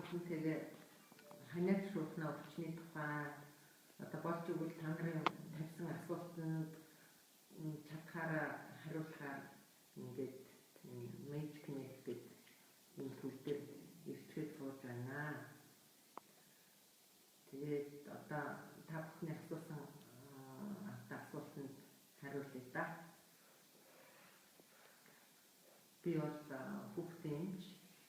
бүхэнтэйгээ ханиад шуухнаа өвчний тухай одоо болж игэл та нарын тавьсан асуултанд чадхаараа хариулахаар ингээд Magic Net гэдэг энэ төв дээр ирчгээд сууж байна. Тэгээд одоо та бүхний асуусан асуултанд хариулъя да. Би бол хүүхдийн эмч,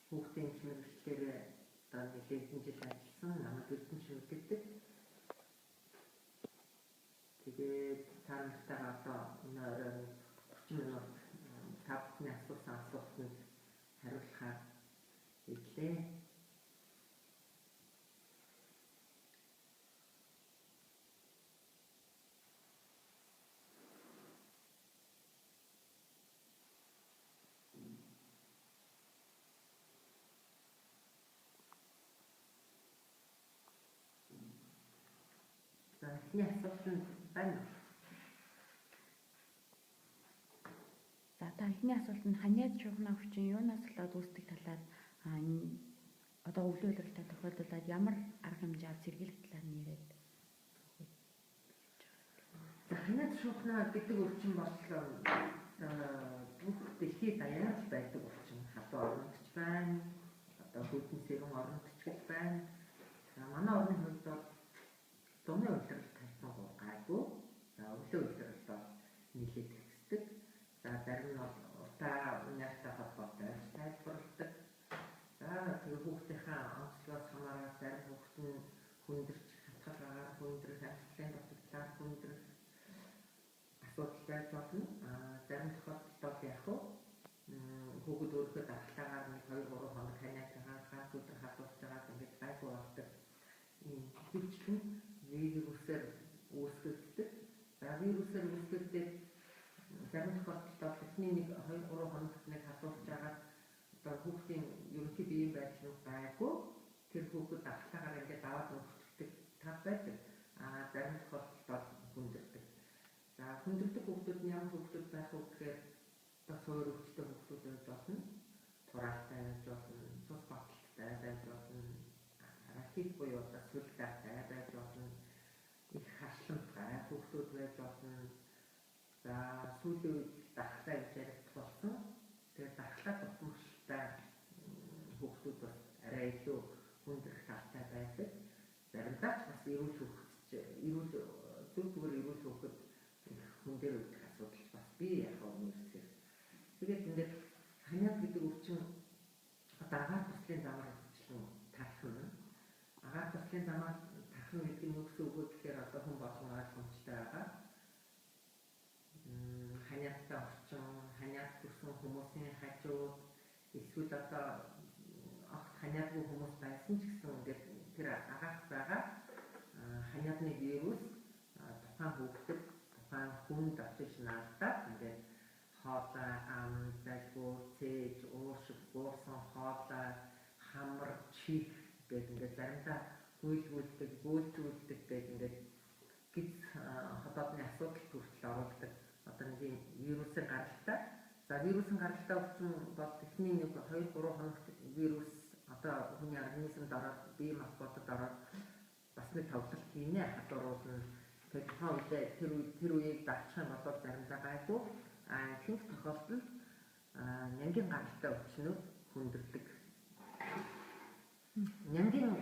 хүүхдийн эмч мэргэжлээр одоо нэлээд жил ажилласан. Намайг Эрдэнэ гэдэг. Тэгээд та нартайгаа одоо энэ орой 30 минут та бүхний асуусан асуултанд хариулахаар ирлээ. За, эхний асуулт нь байна уу? За, та эхний асуулт нь ханиад шуухнаа өвчин юунаас болоод үүсдэг талаар, энэ одоо өвлийн улиралтай тохиолдолд ямар арга хэмжээ авч сэргийлэх талаар нь яриад. За, ханиад шуухнаа гэдэг өвчин бол бүх дэлхийд даяар л байдаг өвчин. Халуун оронд ч байна, одоо хүйтэн сэрүүн оронд ч гэл байна. За, манай орны хувьд бол зуны улирал харьцангуй гайгүй. За, өвлийн улиралд бол нэлээд ихсдэг. За, зарим нь бол утаа униартай холбоотой тайлбарладаг. За, тэгээ хүүхдийнхээ онцлогоос хамаарат зарим хүүхд нь хүндэрч, хатгалгаагаар хүндрэх, амьсгалын дутагдлаар хүндрэх асуудал байж болно. Зарим тохиолдолд бол яг хөө хүүхэд өөрийнхөө дархлаагаар 1 2 3 хоног ханиад ганц өдөр халуурч байгаад ингээд гайгүй болдог. Ийм ихэвчлэн вирусээр үүсгэгддэг. За, вирусээр үүсгэгдээд зарим тохиолдолд бол эхний 1 2 3 хоногт нэг халуурч байгаад одоо хүүхдийн ерөнхий биеийн байдал нь гайгүй, тэр хүүхэд дархлаагаар ингээд аваад өнгөрчихдөг тал байдаг. Зарим тохиолдолд бол хүндэрдэг. За, хүндэрдэг хүүхдүүд нь ямар хүүхдүүд байх вэ гэхээр одоо суур өвчтэй хүүхдүүд байж болно, тураалтай байж болно, цус баталтай байж болно, рахит буюу одоо сүлдаатай байж болно, их хашламтгай хүүхдүүд байж болно. За, сүүлийн үед дархлаа гэж яригдах болсон. Тэгээд дархлаа дутмагшилтай хүүхдүүд бас арай илүү хүндрэх талтай байдаг. Заримдаа ч бас эрүүл хүүхэд, эрүүл зөв зүгээр эрүүл хүүхэд хүн дээр үүдэх асуудал бас бий яг нэрсээр. Тэгээд ингээд ханиад гэдэг өвчин одоо агаар туслын замаар ихэвчлэн тархна. Агаар туслын замаар тархна гэдэг нь юу гэсэн үг вэ гэхээр одоо хүн болгон ойлгомжтой байгаа. Ханиадтай орчин, ханиад төрсэн хүмүүсийн хажууд эсвэл одоо огт ханиадгүй хүмүүс байсан ч гэсэн ингээд тэр агаарт байгаа ханиадны вирус тухайн хүүхдэд, тухайн хүнд очиж наалдаад ингээд хоолой, ам, залгуур, цээж, уушиг, гуусан хоолой, хамар, чих гэдэг ингээд заримдаа гүйлгүүлдэг, бөөлжүүлдэг гэдэг ингээд гиз ходоодны асуудал хүртэл оруулдаг. Одоо нэг юм вирусын гаралтай. За, вирусын гаралтай өвчин бол эхний 1 2 3 хоногт вирус одоо хүний организмд ороод, бие махбодод ороод бас нэг тоглолт хийнэ, халууруулна. Тэгээд тухайн үедээ тэр үеийг давчих юм бол заримдаа гайгүй. Ихэнх тохиолдолд нянгийн гаралтай өвчнүүд хүндэрдэг. Нянгийн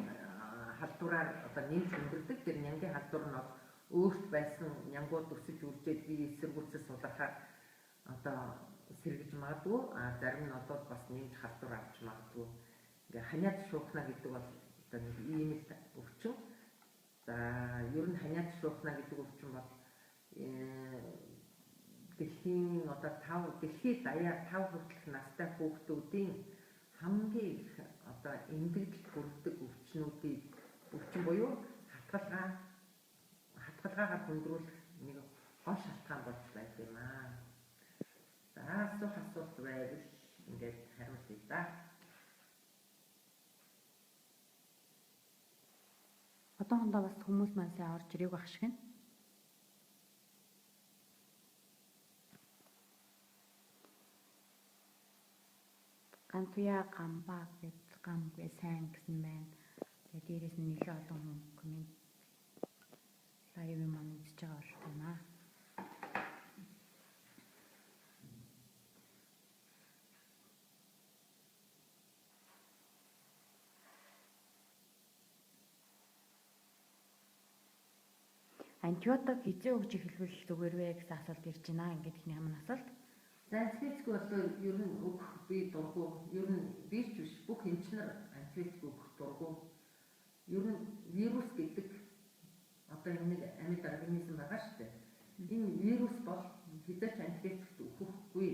халдвараар одоо нэмж хүндэрдэг. Тэр нянгийн халдвар нь бол өөрт байсан нянгууд өсөж үржээд бие эсэргүүцэл сулрахаар одоо сэргэж магадгүй. Зарим нь бол бас нэмж халдвар авч магадгүй. Ингээ ханиад шуухна гэдэг бол одоо нэг ийм л өвчин. За, ер нь ханиад шуухна гэдэг өвчин бол дэлхийн одоо 5 дэлхийд даяар 5 хүртэлх настай хүүхдүүдийн хамгийн их одоо эмдэгдэлд хүрдэг өвчнүүдийн өвчин буюу хатгалгаагаар хүндрүүлэх нэг гол шалтгаан болж байдаг юм аа. За, асуух асуулт байвал ингээд хариулъя да. Одоохондоо бас хүмүүс маань сайн орж ирээг байх шиг байна. Гантуя гамба гэд Гам гэ сайн гэсэн байна. Тэгээ дээрээс нь нэлээд олон хүн коммент live маань үзэж байгаа болтой байна. Антибиотик хэзээ өгч эхэлвэл зүгээр вэ гэсэн асуулт ирж байна. Ингээд ихний маань асуулт. За, антибиотик бол ер нь өгөх би дургүй. Ер нь би ч биш, бүх эмч нар антибиотик өгөх дургүй. Ер нь вирус гэдэг одоо энэ нэг амьд организм байгаа шүү дээ. Энэ вирус бол хэзээ ч антибиотикт өгөхгүй.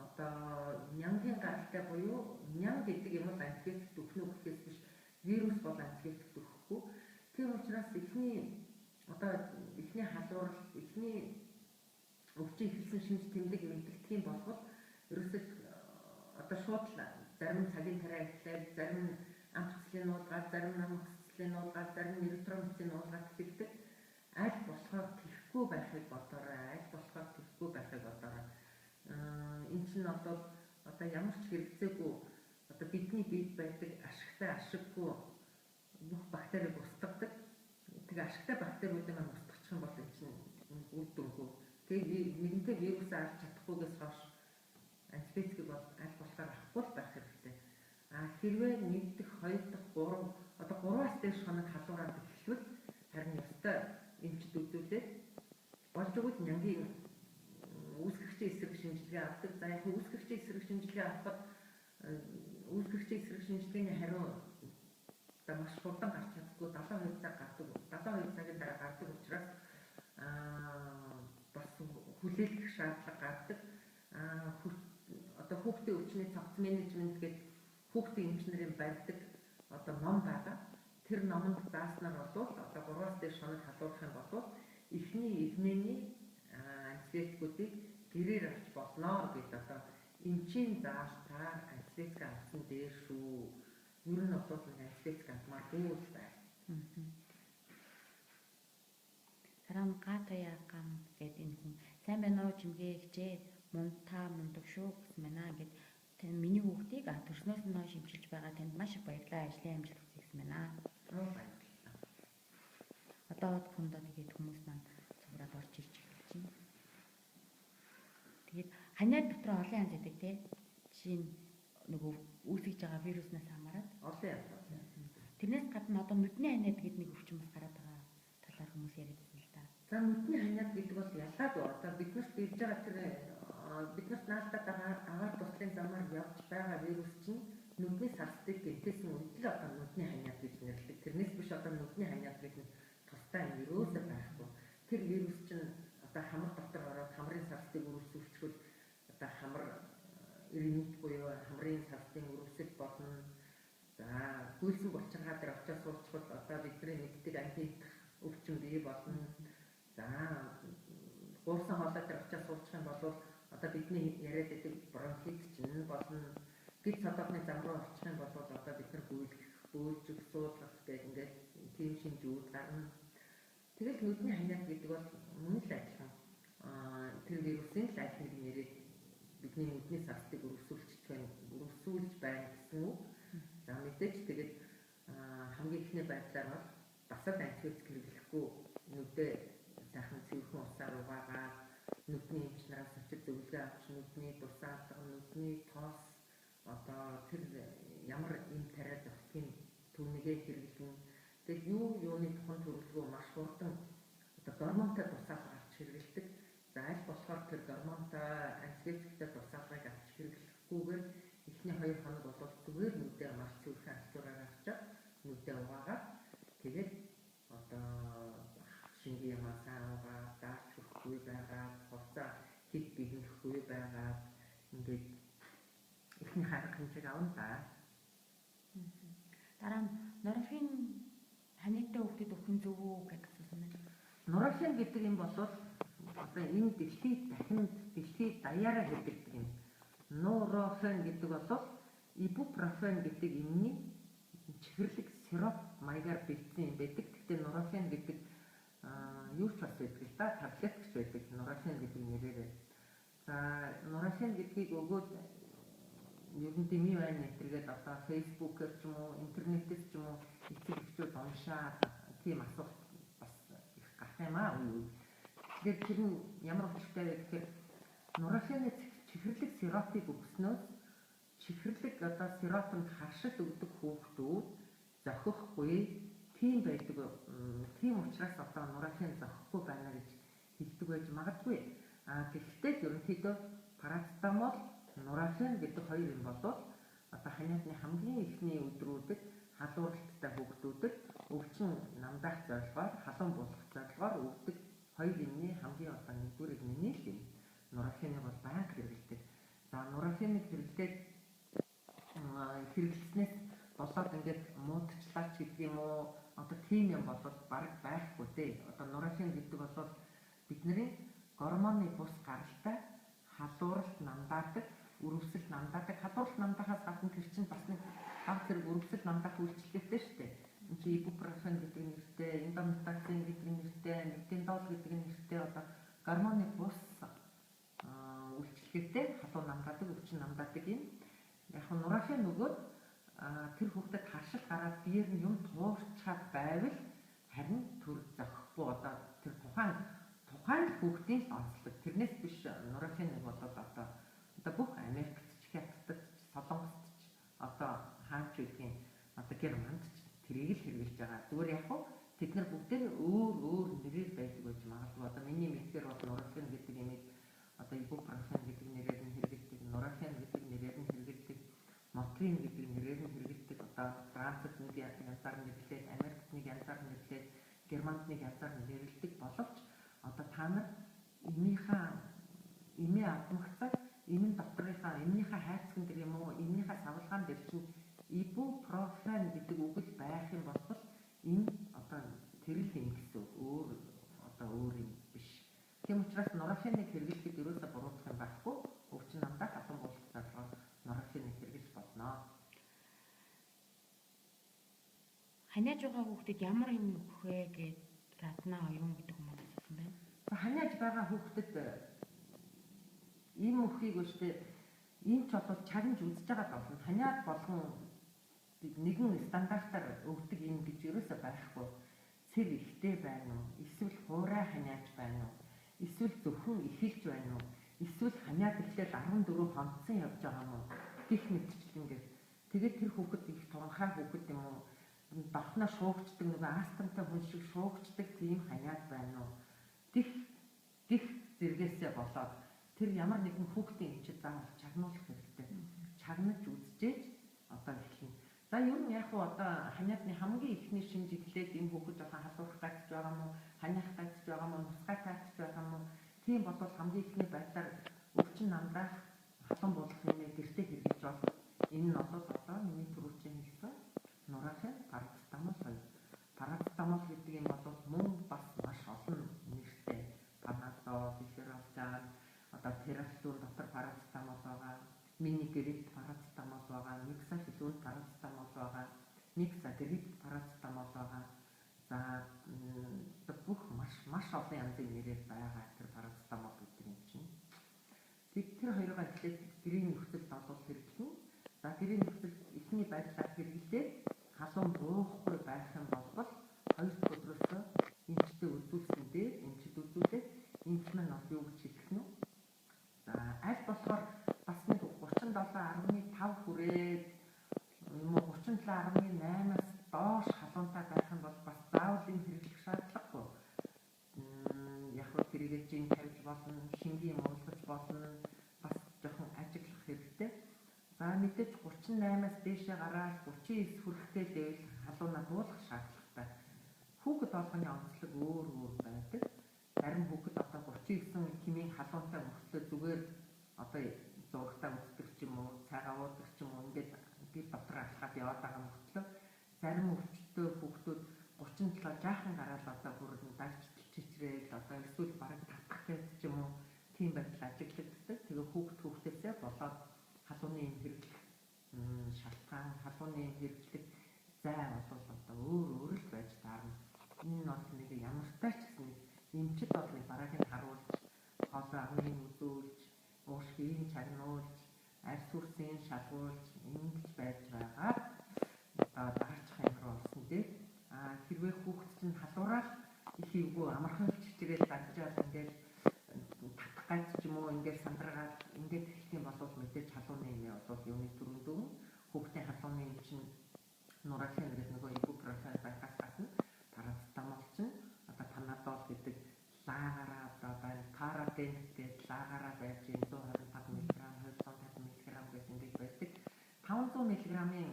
Одоо нянгийн гаралтай буюу нян гэдэг юм бол антибиотикт өгнө гэхээс биш, вирус бол антибиотикт өгөхгүй. Тийм учраас эхний халуурал, эхний өвчин эхэлсэн шинж тэмдэг мэдэгдэх юм болбол ерөөсөө одоо шууд л зарим цагийн тариа эхлээд, зарим нь ампицилин нуулгаад, зарим нь амоксициллин нуулгаад, зарим нь эритромицин нуулгаад эхэлдэг. Аль болохоор тэхгүй байхыг бодоорой. Аль болохоор тэхгүй байхыг бодоорой. Энэ чинь бол одоо ямар ч хэрэгцээгүй одоо бидний биед байдаг ашигтай, ашиггүй бүх бактерийг устгадаг. Тэгээ ашигтай бактериудыг маань устгачих юм бол энэ чинь үр дүнгүй. Тэгээ нэгэнтээ вирусээ алж чадахгүйгээс хойш антибиотикийг бол аль болохоор авахгүй л байх хэрэгтэй. А хэрвээ 1 дахь, 2 дахь, 3 одоо 3-аас дээш хоног халуураад эхлэвэл харин ёстой эмчид үзүүлээд болж өгвөл нянгийн үүсгэгчийн эсрэг шинжилгээ авдаг. За, яг үүсгэгчийн эсрэг шинжилгээ авахад үүсгэгчийн эсрэг шинжилгээний хариу одоо маш хурдан гарч чаддаггүй, 72 цаг гардаг. 72 цагийн дараа гардаг учраас бас хүлээлгэх шаардлага гардаг. Одоо хүүхдийн өвчний цогц менежмент гэдэг хүүхдийн эмч нарын барьдаг одоо ном байгаа. Тэр номонд зааснаар болвол одоо 3-аас дээш хоног халуурах юм бол эхний эгнээний антибиотикуудыг гэрээр авч болно гэж одоо эмчийн заалтаар антибиотик авсан дээр шүү. Ер нь бол нэг антибиотик авмааргүй л байна. Дараа нь Гатая гам гэдэг энэ хүн сайн байна уу чимгээ гэжээ, мунд та мундаг шүү гэсэн байна. Ингээд тань миний хүүхдийг төрснөөс нь хойш эмчилж байгаа танд маш их баярлалаа. Ажлын амжилт хүсье гэсэн байна. Баярлалаа. Одоо хүндээ тэгээд хүмүүс маань цуграад орж ирж эхэлж байна. Тэгээд ханиад дотор олон янз байдаг те. Жишээ нь нөгөө үүсгэж байгаа вируснаас хамаарат олон янз. Тэрнээс гадна одоо нүдний ханиад гэдэг нэг өвчин бас гараад байгаа талаар хүмүүс яриад байсан л да. За, нүдний ханиад гэдэг бол ялгаагүй. Одоо биднэрт ирж байгаа тэр биднэрт наалтаад байгаа агаар туслын замаар явж байгаа вирус чинь нүдний сарстыг гэмтээсэн үед л одоо нүдний ханиад гэж нэрлэдэг. Тэрнээс биш одоо нүдний ханиад гэдэг нь тусдаа юм ерөөсөө байхгүй. Тэр вирус чинь одоо хамар дотор ороод хамрын сарстыг өрөвсүүлчихвэл одоо хамар ринит буюу хамрын сарстын өрөвсөл болно. За, гүйлсэн булчирхаа дээр очиж суучихвал одоо бидний мэддэг антиидэх өвчин бий болно. За, гуурсан хоолой дээр очиж суучих юм бол одоо бидний яриад байдаг бронхит чинь болно. Гид содоохны зам руу очих юм бол одоо бид нар гүйлгэх, бөөлжих, суулгах гэх ингээд тийм шинжүүд гарна. Тэгэл нүдний ханиад гэдэг бол мөн л адилхан. Тэр вирусын л аль нэг нэрээр бидний нүдний сарстыг өрөвсүүлчих байна, өрөвсүүлж байна гэсэн үг. За, мэдээж тэгээд хамгийн эхний байдлаар бол бас л антибиотик хэрэглэхгүй нүдээ сайхан цэвэрхэн усаар угаагаад, нүдний эмч нараас очиж зөвлөгөө авч, нүдний дусаалга, нүдний тоос одоо тэр ямар эм тариа зогсдгийг түүнийгээ хэрэглэн, тэгээд юу юуны тухан төрөлгөө маш хурдан одоо гормонтой дусаалга авч хэрэглэдэг. За, аль болохоор тэр гормонтой антибиотиктэй дусаалгыг авч хэрэглэхгүйгээр эхний 2 хоног бол зүгээр нүдээ маш цэвэрхэн альчуураар авчаад нүдээ угаагаад, тэгээд одоо шингийн юмаа сайн угаад, даарч өгөхгүй байгаа, хувцас хэд бигнэхгүй байгаа, ингээд эхний арга хэмжээг авна да. Дараа нь нурофен ханиадтай хүүхдэд өгөх нь зөв үү гэж асуусан байна. Нурофен гэдэг юм бол одоо энэ дэлхийд дахинд дэлхийд даяараа хэрэглэдэг юм. Нурофен гэдэг бол ибупрофен гэдэг юмны чихэрлэг сироп маягаар бэлдсэн юм байдаг. Гэхдээ нурофен гэдэг юу ч бас байдаг л да, таблетк ч байдаг нурофен гэдэг нэрээр. За, нурофен гэдгийг өгөөд Ер нь дэмий байна гэтэргээд одоо Facebook-ээр ч юм уу, интернетээс ч юм уу эцэг эхчүүд уншаад тийм асуулт бас их гарах юм аа үе үе. Тэгэхээр тэр нь ямар учиртай вэ гэхээр нурофены чихэрлэг сиропыг өгснөөс чихэрлэг одоо сиропонд харшил өгдөг хүүхдүүд зохихгүй тийм байдаг. Тийм учраас одоо нурофен зохихгүй байна гэж хэлдэг байж магадгүй. А гэхдээ л ерөнхийдөө парацетамол, нурофен гэдэг хоёр юм болвол одоо ханиадны хамгийн эхний өдрүүдэд халууралттай хүүхдүүдэд өвчин намдаах зорилгоор, халуун буулгах зорилгоор өгдөг хоёр юмны хамгийн одоо нэгдүгээр миний л юм. Нурофеныг бол байнга хэрэглэдэг. За нурофеныг хэрэглээд хэрэглэснээс болоод ингээд муудчлаач гэдэг юм уу, одоо тийм юм болоод бараг байхгүй дээ. Одоо нурофен гэдэг бол бидний гормоны бус гаралтай халууралт намдаадаг, өрөвсөл намдаадаг. Халууралт намдаахаас гадна тэр чинь бас нэг гав зэрэг өрөвсөл намдаах үйлчлэлтэй шүү дээ. Энд чинь ибупрофен гэдэг нэртэй, индометацин гэдэг нэртэй, метиндол гэдэг нэртэй одоо гормоны бус үйлчлэгээтэй халуун намдаадаг, өвчин намдаадаг юм. Яг нь нурофен нөгөөд тэр хүүхдэд харшил гараад биеэр нь юм туурчхаад байвал харин төр зохихгүй одоо тэр тухайн хүүхдийн л онцлог. Тэрнээс биш нурофен нэг бол одоо бүх Америкт ч, Хятадд ч, Солонгост ч одоо хаач гэдгийн одоо Германд ч тэрийг л хэрэглэж байгаа. Зүгээр яг хуу тэд нар бүгдээр өөр өөр нэрээр байдаг байж магадгүй. Одоо миний мэдхээр бол нурофен гэдэг имийг одоо ибупрофен гэдэг нэрээр нь хэрэглэдэг, нурофен гэдэг нэрээр нь хэрэглэдэг, мотрин гэдэг нэрээр нь хэрэглэдэг. Одоо Францад нэг янзаар нэрлээд, Америкт нэг янзаар нэрлээд, Германд нэг янзаар нэрлэдэг боловч одоо та нар эмийнхаа эмээ авмагцаа эмэн докторынхаа эмнийхээ хайрцаган дээр юм уу, эмнийхээ савлгаан дээр чинь ибупрофен гэдэг үг л байх юм бол энэ одоо тэр л юм гэсэн үг. Өөр одоо өөр юм биш. Тийм учраас нурофеныг хэрэглэхэд ерөөсө буруутгах юм байхгүй. Өвчин намдаа халуун буулгах зорилгоор нурофеныг хэрэглэж болно. Ханиаж байгаа хүүхдэд ямар юм өгөх вэ гэд Радна оюун гэдэг хүмүүс асуусан байна. Ханиаж байгаа хүүхдэд ийм өгөхийг өштэй ийм ч бол чагнаж үзэж байгаа болно. Ханиад болгон нэгэн стандартаар өгдөг юм гэж ерөөсө байхгүй. Цэр ихтэй байна уу? Эсвэл хуурай ханиач байна уу? Эсвэл зөвхөн эхэлж байна уу? Эсвэл ханиад эхлээд 14 хонцсон явж байгаа юм уу? Гэх мэтчлэнгээр. Тэгээд тэр хүүхэд их туранхай хүүхэд юм уу? Давхнаа шуугчдаг нөгөө астмтай хүн шиг шуугчдаг тийм ханиад байна уу? Гэх зэргээсээ болоод тэр ямар нэгэн хүүхдийн эмчид заавал чагнуулах хэрэгтэй. Чагнаж үзжээж одоо эхэлнэ. За ер нь яг уу одоо ханиадны хамгийн эхний шинж эхлээд энэ хүүхэд жоохон халуурах гацж байгаа юм уу, ханиах гацж байгаа юм уу, нусгай таарч байгаа юм уу? Тийм бол хамгийн эхний байдлаар өвчин намдаах, халуун буулгах юмыг гэртээ хэрэглэж болно. Энэ нь бол одоо миний түрүүчийн хэлсэн нурофен, парацетамол хоёр. Парацетамол гэдэг юм бол мөн бас маш олон нэртэй. Панадол, Эфералган, одоо терафлюн дотор парацетамол байгаа, мини грипп парацетамол байгаа, миксафилюн парацетамол байгаа, миксагрипп парацетамол байгаа. За бүх маш олон янзын нэрээр байгаа тэр парацетамол гэдэг юм чинь. Тэр хоёроо эхлээд гэрийн нөхцөлд олвол хэрэглэнэ. За гэрийн нөхцөлд эхний байдлаар хэрэглээд халуун буухгүй байх юм бол хоёр дахь өдрөөсөө эмчтэй үзүүлсэн дээр эмчид үзүүлээд эмч маань бол юу гэж хэлэх нь вэ? За аль болохоор бас нэг 37.5 хүрээд юм уу 37.8-аас доош халуунтай байх юм бол бас заавал энэ хэрэглэх шаардлагагүй. Яг хөө тэрийгэ жин тавьж болно, шингийн юм уулгаж болно, бас жоохон ажиглах хэрэгтэй. За мэдээж 38-аас дээшээ гараад 39 хүрэхтэй л байвал халуунаа буулгах шаардлагатай. Хүүхэд болгоны онцлог өөр өөр байдаг. Зарим хүүхэд одоо 39 хэмээн халуунтай мөртлөө зүгээр одоо зурагтаа үздэг ч юм уу, цайгаа уудаг ч юм уу, ингээд гэр дотор алхаад яваад байгаа мөртлөө зарим өвчтөй хүүхдүүд 37 жаахан гараад одоо бүр дагчдал чичрээл одоо эсвэл бараг татах гэж ч юм уу тийм байдал ажиглагддаг. Тэгээ хүүхд хүүхдээсээ болоод халууны юм хэрэглэх шалтгаан, халууны юм хэрэглэх зай бол одоо өөр өөр л байж таарна. Энэ нь бол нэг ямартай ч гэсэн эмчид бол нэг бараагийг харуулж, хоолой агныг үзүүлж, уушгийг чагнуулж, Арьс үрсийн шалгуулж ингэж байж байгаа. Одоо дараачих юм руу орсон дээр хэрвээ хүүхэд чинь халуураад их эвгүй амархан чичрээл дагжаал ингээд татах гайц ч юм уу ингээд сандраад ингээд эхлэх юм бол мэдээж халууны юм бол юуны түрүүнд өгнө. Хүүхдийн халууны юм чинь нураахын гэдэг нөгөө ибупрофен байхаас гадна парацетамол чинь одоо панадол гэдэг лагаараа одоо байна. Парадент гэдэг лагаараа байж 125 мг, 250 мг гэж ингээд байдаг. 500 мг-ийн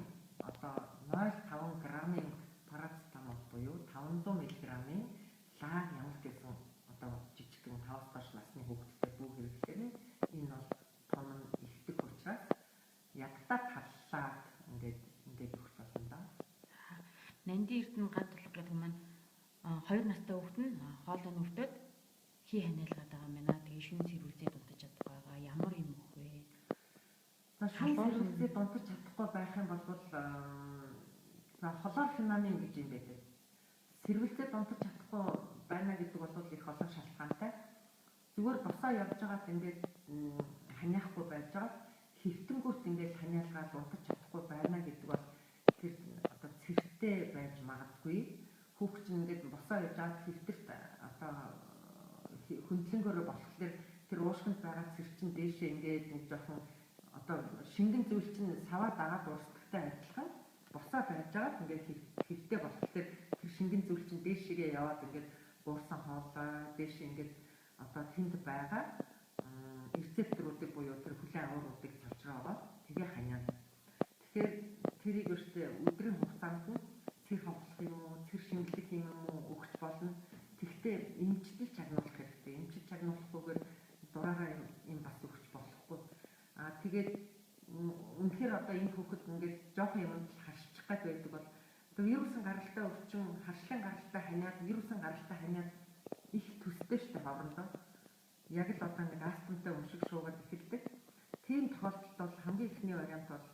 одоо 0.5 г-ын парацетамол буюу 500 мг-ын лаг ямар ч гэсэн одоо жижигхэн 5-аас доош насны хүүхэдтэй бүү хэрэглэхээр энэ бол том нь ихдэг учраас ядтаа таллаад ингээд өгч болно да. Нанди Эрдэнэ гад болох гэдэг маань 2 настай хүүхэд нь хоолой нүртөөд хий ханиалгаад байгаа юм байна. Тэгээ шүн сэрүүлзээ дунтаж чадахгүй байгаа. Ямар юм өгөх вэ? За шүн сэрүүлзээ дунтаж чадахгүй байх юм бол за хлорфенамин гэж юм байдаг. Сэрүүлзээ дунтаж чадахгүй байна гэдэг бол их олон шалтгаантай. Зүгээр босоо явж байгаад ингээд ханиахгүй байж байгаа. Хэвтэнгүүт ингээд ханиалгаад дунтаж чадахгүй байна гэдэг бол тэр одоо цэртэй байж магадгүй. Хүүхд чинь ингээд босоо явж байгаад хэвтэрт одоо хөндлөнгөөрөө болохоор тэр уушгинд байгаа цэр чинь дээшээ ингээд нэг жоохон одоо шингэн зүйл чинь саваа дагаад урсдагтай адилхан босоо байж байгаад ингээд хэвтэй болохоор тэр шингэн зүйл чинь дээшээгээ яваад ингээд буурсан хоолой дээшээ ингээд одоо тэнд байгаа рецепторуудыг буюу тэр хүлээн авааруудыг цолчроогоо тэгээ ханиана. Тэгэхээр тэрийг өөртөө өдрийн хугацаанд нь цэр ховлох юм уу, цэр шингэлэх юм уу өгч болно. Тэгэхдээ эмчтэл чагнуулах хэрэгтэй. Эмчил чагнуулахгүйгээр дураараа юм бас өгч болохгүй. Тэгээд үнэхээр одоо энэ хүүхэд ингээд жоохон юмд л харшчих гад байдаг бол одоо вирусын гаралтай өвчин, харшлын гаралтай ханиад, вирусын гаралтай ханиад их төстэй шүү дээ хоорондоо. Яг л одоо нэг астмтай өмшиг шуугаад эхэлдэг. Тийм тохиолдолд бол хамгийн эхний вариант бол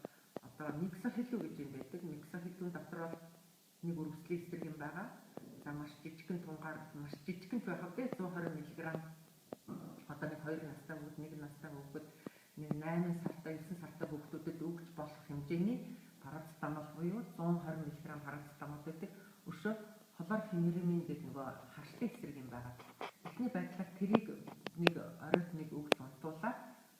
одоо миксохилүү гэж юм байдаг. Миксохилүүн дотор бол нэг өргөслийн эсрэг юм байгаа. За маш жижигхэн тунгаар, маш жижигхэн ч байх вэ 120 мг. Одоо нэг 2 настай хүүхэд, 1 настай хүүхэд, нэг 8 сартай, 9 сартай хүүхдүүдэд өгч болох хэмжээний парацетамол буюу 120 мг парацетамол байдаг. Өшөө хлорфенирмин гэдэг нөгөө харшлын эсрэг юм байгаа. Эхний байдлаар тэрийг нэг оройт нэг өгч унтуулаад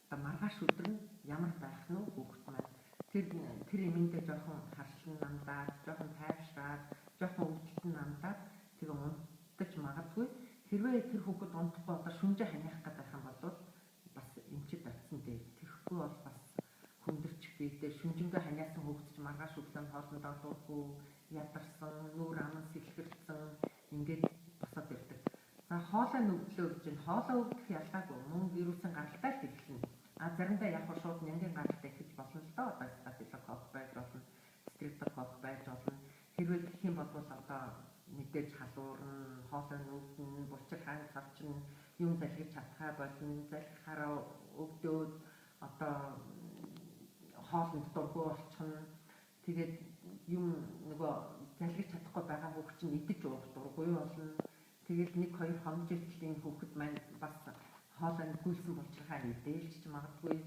одоо маргааш өдөр нь ямар байх нь хүүхэд маань тэр эмэндээ жоохон харшлан намдаад, жоохон тайвшраад, жоохон өвдөлт нь намдаад тэгээ унтаж магадгүй. Хэрвээ тэр хүүхэд унтахгүй одоо шүнжээ ханиах гэдэг юм бол бас эмчид очсон дээр. Тэгэхгүй бол бас хүндэрчих биедээ шүнжэнгөө ханиасан хүүхэд чинь маргааш өглөө нь хоолндоо дургүй, ядарсан, нүүр аман сэлхэрсэн ингээд босоод ирдэг. За хоолой нүглөө гэж нь хоолой өвдөх ялгаагүй мөн вирусын гаралтай л эхэлнэ. Заримдаа яг шууд нянгийн гаралтай эхэлж болно л доо. Одоо стафилококк байж болно, стрептококк байж болно. Хэрвээ гэх юм бол одоо мэдээж халуурна, хоолой нүгдэн, булчир хаан цавчна, юм залгиж чадхаа болно, залгихаараа өвдөөд одоо хоолнд дургүй болчихно. Тэгээд юм нөгөө залгиж чадахгүй байгаа хүүхд чинь идэж уух дургүй болно. Тэгэл 1-2 хоног жилийн хүүхэд маань бас хоолойнд гүйлсэн булчирхаа идээлч магадгүй.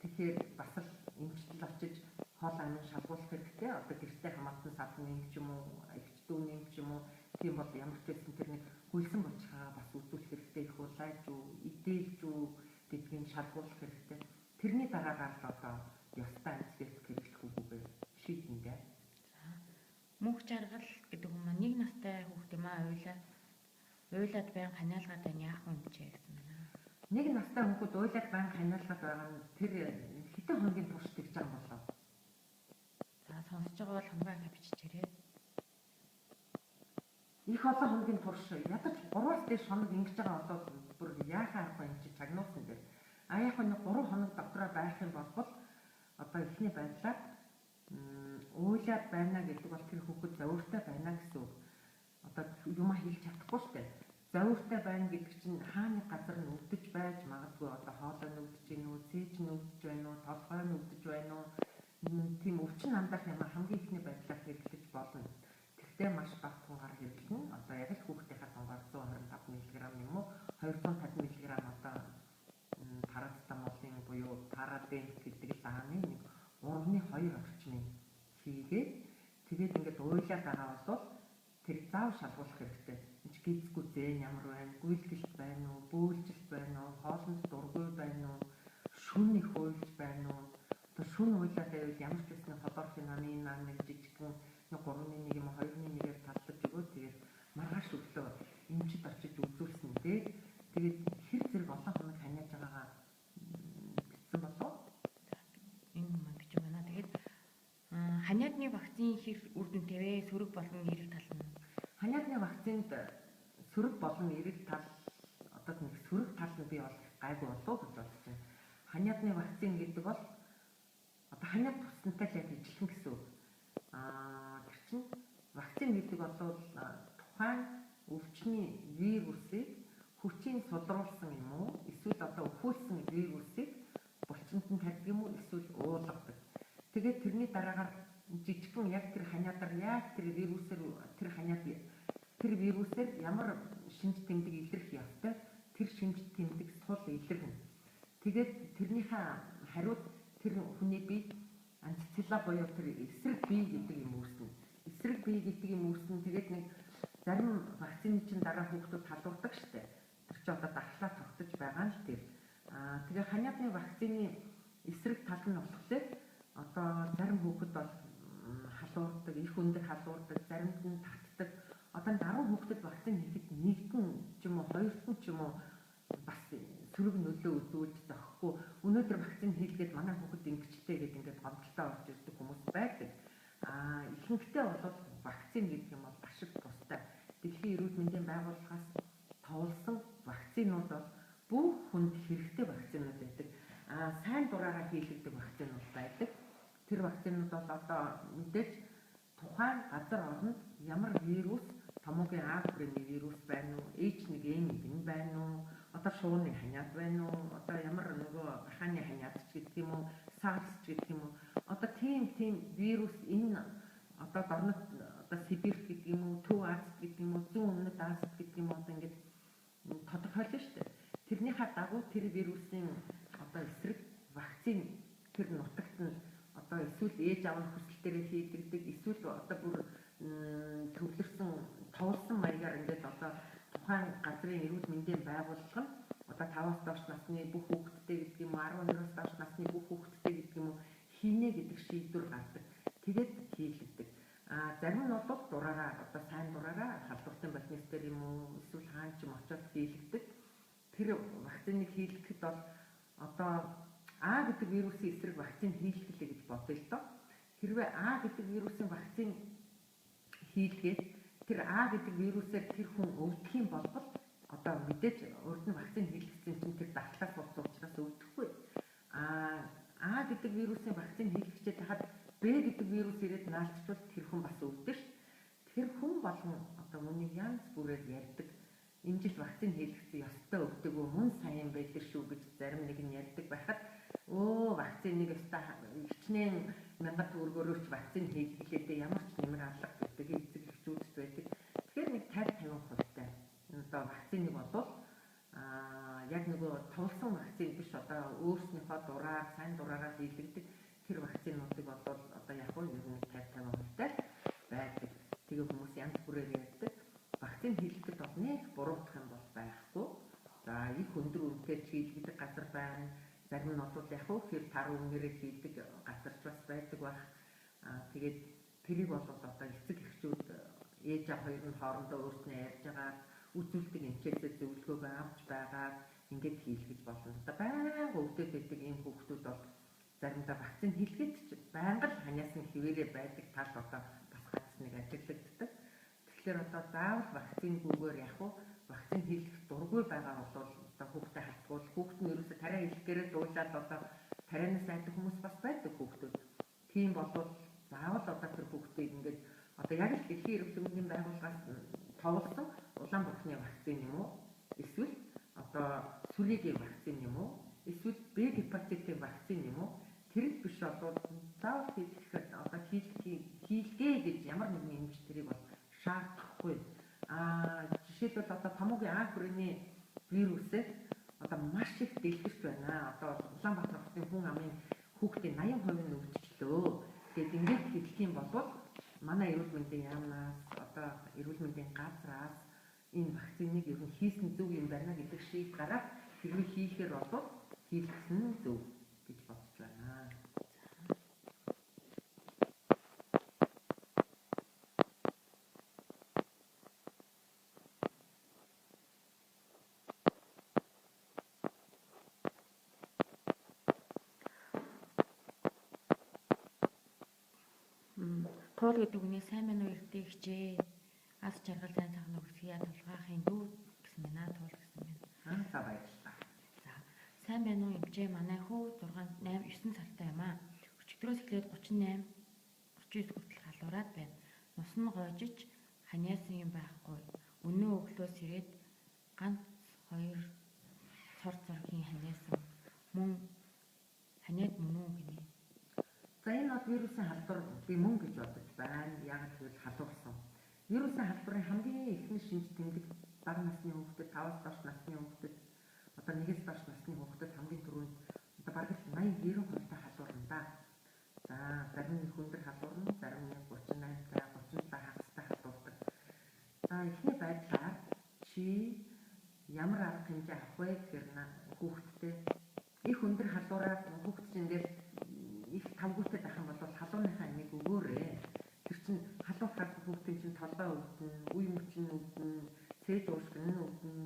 Тэгэхээр бас л эмчтэл очиж хоол амин шалгуулах хэрэгтэй. Одоо гэртээ хамаатан садан эмч юм уу, эгч дүүний эмч юм уу, тийм бол ямар ч байсан тэр нэг гүйлсэн булчирхаа бас үзүүлэх хэрэгтэй. Их улайж үү, идээлж үү гэдгийг шалгуулах хэрэгтэй. Тэрний дараагаар л одоо ёстой антибиотик хэрэглэх үгүйгээ шийднэ дээ. За мөнх жаргал гэдэг хүмүүс маань 1 настай хүүхэд юм аа уйлаад байнга ханиалгаад байна, яах вэ гэж гэсэн байна. 1 настай хүүхэд уйлаад байнга ханиалгаад байгаа нь тэр хэдэн хоногийн турш тэгж байгаа юм болов? За сонсож байгаа бол хоногоо их биччихээрэй. Их олон хоногийн турш ядаж 3-аас дээш хоног ингэж байгаа бол бүр яахаа аргагүй юм чи чагнуулсан дээр. А яг нэг 3 хоног дотроо байх юм бол одоо эхний байдлаар уйлаад байна гэдэг бол тэр хүүхэд зовиртой байна гэсэн үг. Одоо юмаа хэлж чадахгүй шүү дээ. Зовиртой байна гэдэг чинь хааны газар нь өвдөж байж магадгүй. Одоо хоолой нь өвдөж гин үү, цээж нь өвдөж байна уу, толгой нь өвдөж байна уу? Тийм өвчин андах юм хамгийн эхний байдлаар хэрэглэж болно. Тэгтээ маш бага тунгаар хэрэглэнэ. Одоо яг л хүүхдийнхаа тунгаар 125 мг юм уу, 250 мг одоо парацетамолын буюу парадент гэдэг лааны уйлаад байгаа бол тэр заав шалгуулах хэрэгтэй. Энд гизгүй зээн ямар байна, гүйлгэлт байна уу, бөөлжилт байна уу, хоолнд дургүй байна уу, шүн их уйлж байна уу. Одоо шүн уйлаад байвал ямар ч үсний хлорфенамин нэг жижигхэн 3-1 юм уу 2-1-ээр талдаж өгөө. Тэгээд маргааш өглөө эмчид очиж үзүүлсэн дээр тэгээд хэр зэрэг олон хоног ханиаж байгаагаа бичсэн болов. Энэ маань бичиг байна. Тэгээд ханиадны вакцины хэр үр дүнтэй вэ? Сөрөг болон эерэг тал нь. Ханиадны вакцинд сөрөг болон эерэг тал одоо нэг сөрөг тал нь би бол гайгүй болов гэж бодож байна. Ханиадны вакцин гэдэг бол одоо ханиад туссантай л яг ижилхэн гэсэн үг. Тэр чинь вакцин гэдэг бол тухайн өвчний вирусыг хүчийн сулруулсан юм уу? Эсвэл одоо өхүүлсэн вирусыг булчинд нь тавьдаг юм уу? Эсвэл уулгадаг. Тэгээд тэрний дараагаар жижигхэн яг тэр ханиадаар яг тэр вирусээр тэр ханиад тэр вирусээр ямар шинж тэмдэг илэрх ёстой тэр шинж тэмдэг сул илэрнэ. Тэгээд тэрнийхээ хариуд тэр хүний бие антицела буюу тэр эсрэг бие гэдэг юм үүснэ. Эсрэг бие гэдэг юм үүснэ. Тэгээд нэг зарим вакцины чинь дараа хүүхдүүд халуурдаг штэ. Тэр чинь одоо дархлаа тогтож байгаа нь л тэр. Тэгээ ханиадны вакцины эсрэг тал нь болохоор одоо зарим хүүхэд бол халуурдаг, их өндөр халуурдаг, заримд нь татдаг. Одоо 10 хүүхдэд вакцин хийхэд нэгдэн ч юм уу, хоёрт нь ч юм уу бас сөрөг нөлөө үзүүлж зохихгүй. Өнөөдөр вакцин хийлгээд манай хүүхэд ингэчлээ гэдэг ингээд гомдолтой орж ирдэг хүмүүс байдаг. Ихэнхдээ бол вакцин гэдэг юм бол ашиг тустай. Дэлхийн эрүүл мэндийн байгууллагаас товлсон вакцинууд бол бүх хүнд хэрэгтэй вакцинууд байдаг. Сайн дураараа хийлэгдэг вакцинууд байдаг. Тэр вакцинууд бол одоо мэдээж тухайн газар оронд ямар вирус, томоогийн А хүрээний вирус байна уу, H1N1 байна уу, одоо шууны ханиад байна уу, одоо ямар нөгөө бахааны ханиад ч гэдэг юм уу, SARS ч гэдэг юм уу. Одоо тийм вирус энэ одоо дорнод одоо Сибирь гэдэг юм уу, Төв Азид гэдэг юм уу, Зүүн Өмнөд Азид гэдэг юм уу, одоо ингээд тодорхойлно шүү дээ. Тэрнийхээ дагуу тэр вирусын одоо эсрэг вакцин тэр нутагт нь одоо эсвэл ээж аав нь хүсэлтээрээ хийлэгдэг, эсвэл одоо бүр төвлөрсөн, товлсон маягаар ингээд одоо тухайн газрын эрүүл мэндийн байгууллага нь одоо 5-аас доош насны бүх хүүхэдтэй гэдэг юм уу, 12-оос доош насны бүх хүүхэдтэй гэдэг юм уу хийнэ гэдэг шийдвэр гардаг. Тэгээд хийлэгдэг. Зарим нь бол дураараа одоо сайн дураараа халдвартай болнис дээр юм уу, эсвэл хаан ч юм очиод хийлэгдэг. Тэр вакциныг хийлгэхэд бол одоо А гэдэг вирусын эсрэг вакцин хийлгэлээ гэж бодъё л доо. Хэрвээ А гэдэг вирусын вакцин хийлгээд тэр А гэдэг вирусээр тэр хүн өвдөх юм бол одоо мэдээж урд нь вакцин хийлгэсэн чинь тэр дархлаа суулсан учраас өвдөхгүй. А гэдэг вирусын вакцин хийлгэчээд хахад Б гэдэг вирус ирээд наалдчихвал тэр хүн бас өвдөн ш. Тэр хүн болгон одоо үүнийг янз бүрээр ярьдаг. Энэ жил вакцин хийлгэсэн ёстой өвдөгөө мөн сайн байлэр шүү гэж зарим нэг нь ярьдаг байхад вакциныг ёстой хичнээн 1000 төгрөгөөрөөч вакцин хийлгэлээ ямар ч нэмэр алга гэдэг эцэг эхчүүд байдаг. Тэгэхээр нэг 50-50%-тай. Одоо вакциныг болвол яг нөгөө товлсон вакцин биш одоо өөрснийхөө дураар сайн дураараа хийлэгдэг тэр вакцинуудыг бол одоо яг нь ер нь 50-50%-тай байдаг. Тэгээ хүмүүс янз бүрээр ярьдаг. Вакцин хийлгэхэд бол нэг буруутах юм бол байхгүй. За их өндөр үнэтэй хийлгэдэг газар байна. Зарим нь бол яг хөө хэр тар үнээрээ хийдэг газарч бас байдаг байх. Тэгээд тэрийг бол одоо эцэг эхчүүд ээж аав хоёр нь хоорондоо өөрснөө ярьж байгаа үзүүлдэг эмчээсээ зөвлөгөөгөө авч байгаа ингээд хийлгэж болно. Одоо байнга өвдөд байдаг ийм хүүхдүүд бол заримдаа вакцин хийлгээд ч байнга л ханиасан хിവэрээ байдаг тал одоо бас гац нэг ажиглагддаг. Тэгэхээр одоо заавал вакцингүйгээр яг уу вакцин хийлгэх дургүй байгаа бол одоо хүүхдээ халтгуул хүүхд нь ерөөсө тариа хийлгээрээ дуулаад одоо тарианаас айдаг хүмүүс бас байдаг хүүхдүүд. Тийм болвол заавал одоо тэр хүүхдийг ингээд одоо яг л дэлхийн эрүүл мэндийн байгууллагаас товлсон улаан бурхны вакцин юм уу? Эсвэл одоо сүлээгийн вакцин юм уу? Эсвэл Б гепатитын вакцин юм уу? Тэр л биш болвол заавал хийлгэхэд одоо хийлгээ гэж ямар нэгэн эмч тэрийг бол шаардахгүй. Жишээлбэл одоо томоогийн А хүрээний вирусээ одоо маш их дэлгэрч байна. Одоо Улаанбаатар хотын хүн амын хүүхдийн 80% нь өвдчихлөө. Тэгээд ингээд хэлэх юм бол Манай эрүүл мэндийн яамнаас одоо эрүүл мэндийн газраас энэ вакциныг ер нь хийсэн зөв юм байна гэдэг шийд гараад хэрвээ хийхээр болвол хийлгэсэн нь зөв гэж бодож байна. Туул гэдэг үгний сайн байна уу эрдээ хичээ. Ас жаргал сайн сайхан үгсгийа тулгаахын дүү гэсэн байна. Туул гэсэн байна. За баярлалаа. За сайн байна уу эмчээ, манай хүү 6 8 9 сартай юм аа. Өчигдрөөс эхлээд 38 39 хүртэл халуураад байна. Нус нь гоожиж ханиасан юм байхгүй. Өнөө өглөөс ирээд ганц хоёр цор цорхийн ханиасан мөн ханиад мөн үү гинэ. За энэ бол вирусын халдвар би мөн гэж бодож байна. Яг гэвэл халуурсан. Вирусын халдварын хамгийн ихний шинж тэмдэг бага насны хүүхдэд, 5-аас доош насны хүүхдэд, одоо 1-ээс доош насны хүүхдэд хамгийн түрүүнд одоо бараг л 80 90% та халуурна да. За зарим нь өндөр халуурна, зарим нь 38-тай, 37 хагастай халуурдаг. За эхний байдлаар чи ямар арга хэмжээ авах вэ гэхээр хүүхэдтэй их өндөр халуураад хүүхэд чинь ингээл их тавгүйтэй байх юм бол халууныхаа амийг өгөөрэй. Тэр чинь халуурхаас хүүхдийн чинь толгой өвдөн, үе мөч нь өвдөн, цээд уушгин нь өвдөн.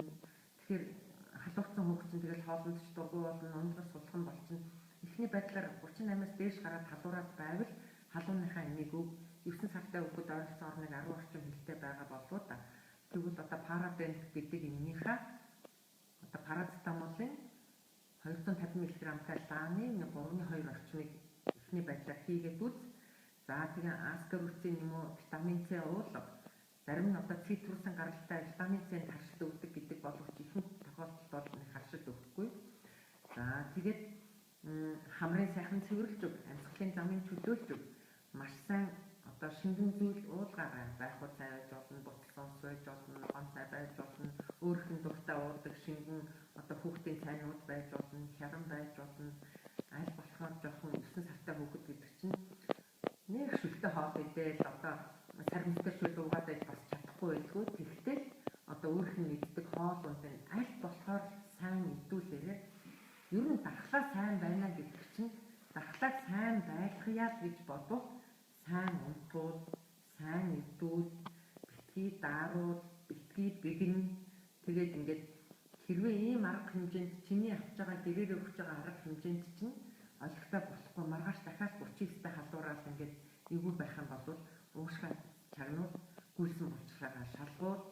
Тэгэхээр халуурсан хүүхд чинь тэгэл хоолнд ч дургүй болно, ундрах сулах нь болчихно. Эхний байдлаар 38-аас дээш гараад халуураад байвал халууныхаа амийг өг. 9 сартай хүүхэд ойролцоогоор нэг 10 орчим хилтэй байгаа болов да. Тэгвэл одоо парабент гэдэг энэнийхээ одоо парацетамолын 250 мг-тай лааны 3.2 орчмыг эхний байдлаар хийгээд үз. За тэгээ аскорбин юм уу витамин С уулга. Зарим нь одоо цитрусын гаралтай витамин С-нд харшил өгдөг гэдэг боловч ихэнх тохиолдолд бол нэг харшил өгөхгүй. За тэгээд хамрын сайхан цэвэрлж өг, амьсгалын замыг чөлөөлж өг. Маш сайн одоо шингэн зүйл уулгаарай. Байхуй цай байж болно, буцалсан ус байж болно, ногоон цай байж болно, өөрөх нь дуртай уудаг шингэн одоо хүүхдийн цайнууд байж болно, хяран байж болно. Аль болохоор жоохон 9 сартай хүүхэд гэдэг чинь нэг шүлтэй хоол идээл одоо сармсгэр шүл уугаад байж бас чадахгүй байлгүй. Тэгэхдээ одоо өөрөх нь иддэг хоол ундын аль болохоор сайн идүүлээрэ. Ер нь дархлаа сайн байна гэдэг чинь дархлааг сайн байлгая л гэж бодвол сайн унтуул, сайн идүүл, битгий даруул, битгий бэгэн. Тэгээд ингээд хэрвээ ийм арга хэмжээнд чиний авч байгаа гэрээрээ өгч байгаа арга хэмжээнд чинь олигтой болохгүй маргааш дахиад 39-тэй халуураад ингээд эвгүй байх юм бол уушгаа чагнуул, гүйсэн булчирхайгаа шалгуул.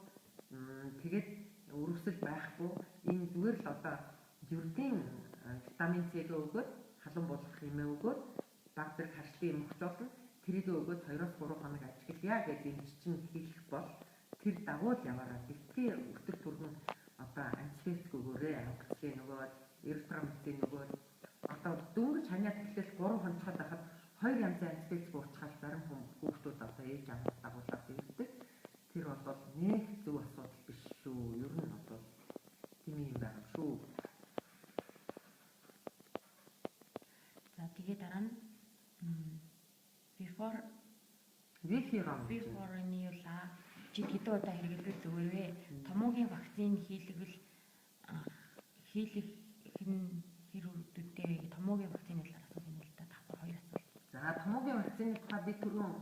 Тэгээд өрөвсөл байхгүй. Энэ зүгээр л одоо ердийн витамин С-г өгөөд халуун буулгах юмээ өгөөд баг зэрэг харшлын юм өгч болно. Тэрийг өгөөд 2-3 хоног ажиглая гэж эмч чинь хэлэх бол тэр дагуу л яваараа. Битгий өтөр түргэн одоо антибиотик өгөөрэй, амгцлын нөгөөд, эритромицин нөгөөд. Одоо дөнгөж ханиад эхлээл 3 хонцоход байхад 2 янзын антибиотик уучхаар зарим хүүхдүүд одоо ээж ааваас дагуулаад ирдэг. Тэр бол нэг зөв асуудал биш шүү. Ер нь бол тийм юм байгаа шүү. За тэгээ дараа нь before Виферон Виферонила жид хэдэн удаа хэрэглэвэл зүгээр вэ? Томоогийн вакцин хийлгэвэл хийлгэх нь хэр үр дүнтэй вэ? Томоогийн вакцины талаар асуусан юм л да. Давхар хоёр асуулт. За томоогийн вакцины тухай би түрүүн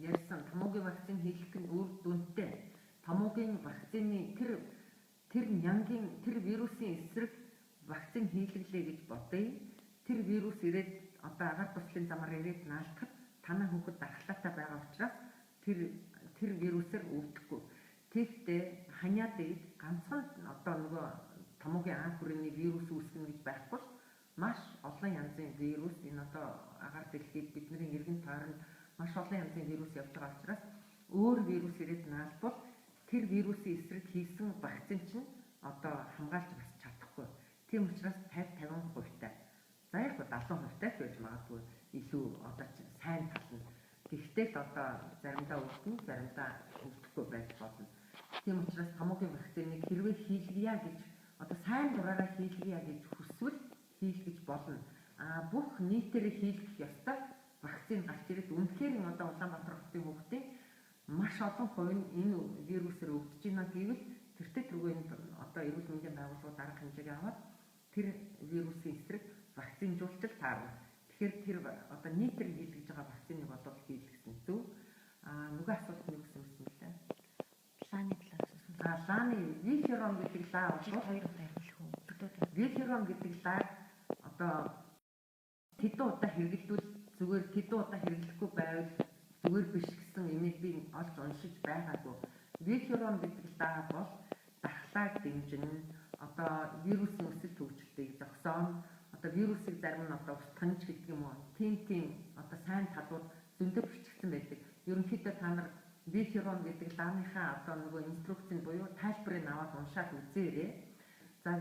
ярьсан. Томоогийн вакцин хийлгэх нь үр дүнтэй. Томоогийн вакцины тэр нянгийн тэр вирусын эсрэг вакцин хийлгэлээ гэж бодъё. Тэр вирус ирээд одоо агаар туслын замаар ирээд наалтахад танай хүүхэд дархлаатай байгаа учраас тэр вирусээр өвдөхгүй. Тэгэхдээ ханиад үед ганцхан одоо нөгөө томоогийн А хүрээний вирус үүсгэнэ гэж байхгүй ш. Маш олон янзын вирус энэ одоо агаар дэлхийд бидний эргэн тойронд маш олон янзын вирус явж байгаа учраас өөр вирус ирээд наалтвал тэр вирусын эсрэг хийсэн вакцин чинь одоо хамгаалж бас чадахгүй. Тийм учраас 50 50%-тай. За яг 70%-тай ч байж магадгүй илүү одоо сайн тал нь. Гэхдээ л одоо заримдаа өвдөн, заримдаа өвдөхгүй байж болно. Тийм учраас томоогийн вакциныг хэрвээ хийлгийа гэж одоо сайн дураараа хийлгийа гэж хүсвэл хийлгэж болно. А бүх нийтээрээ хийлгэх ёстой вакцин гарч ирээд үнэхээр одоо Улаанбаатар хотын хүүхдийн маш олон хувь нь энэ вирусээр өвдөж байна гэвэл тэртээ тэргүй энэ одоо эрүүл мэндийн байгууллагууд арга хэмжээг аваад тэр вирусын эсрэг вакцинжуулж таарна. Тэгэхээр тэр одоо нийтээр хийлгэж байгаа вакциныг бол хийлгэсэн зөв. Аа нөгөө асуулт нь юу гэсэн юм бэ? Лааны талаар асуусан. Аа лааны Виферон гэдэг лаа бол хоёр удаа хэрэглэх үү? Виферон гэдэг лаа одоо тэдэн удаа хэрэглэвэл зүгээр, тэдэн удаа хэрэглэхгүй байвал зүгээр биш гэсэн имийг би олж уншиж байгаагүй. Виферон гэдэг лаа бол дархлааг дэмжин, одоо вирусын өсөлт хөгжилтийг зогсооно, одоо вирусыг зарим нь одоо устгах гэдэг юм уу. Тийм одоо сайн талууд зөндөө бичигдсэн байдаг. Ерөнхийдөө та нар Виферон гэдэг лааныхаа одоо нөгөө инструкцийг буюу тайлбарыг аваад уншаад үзээрэй. За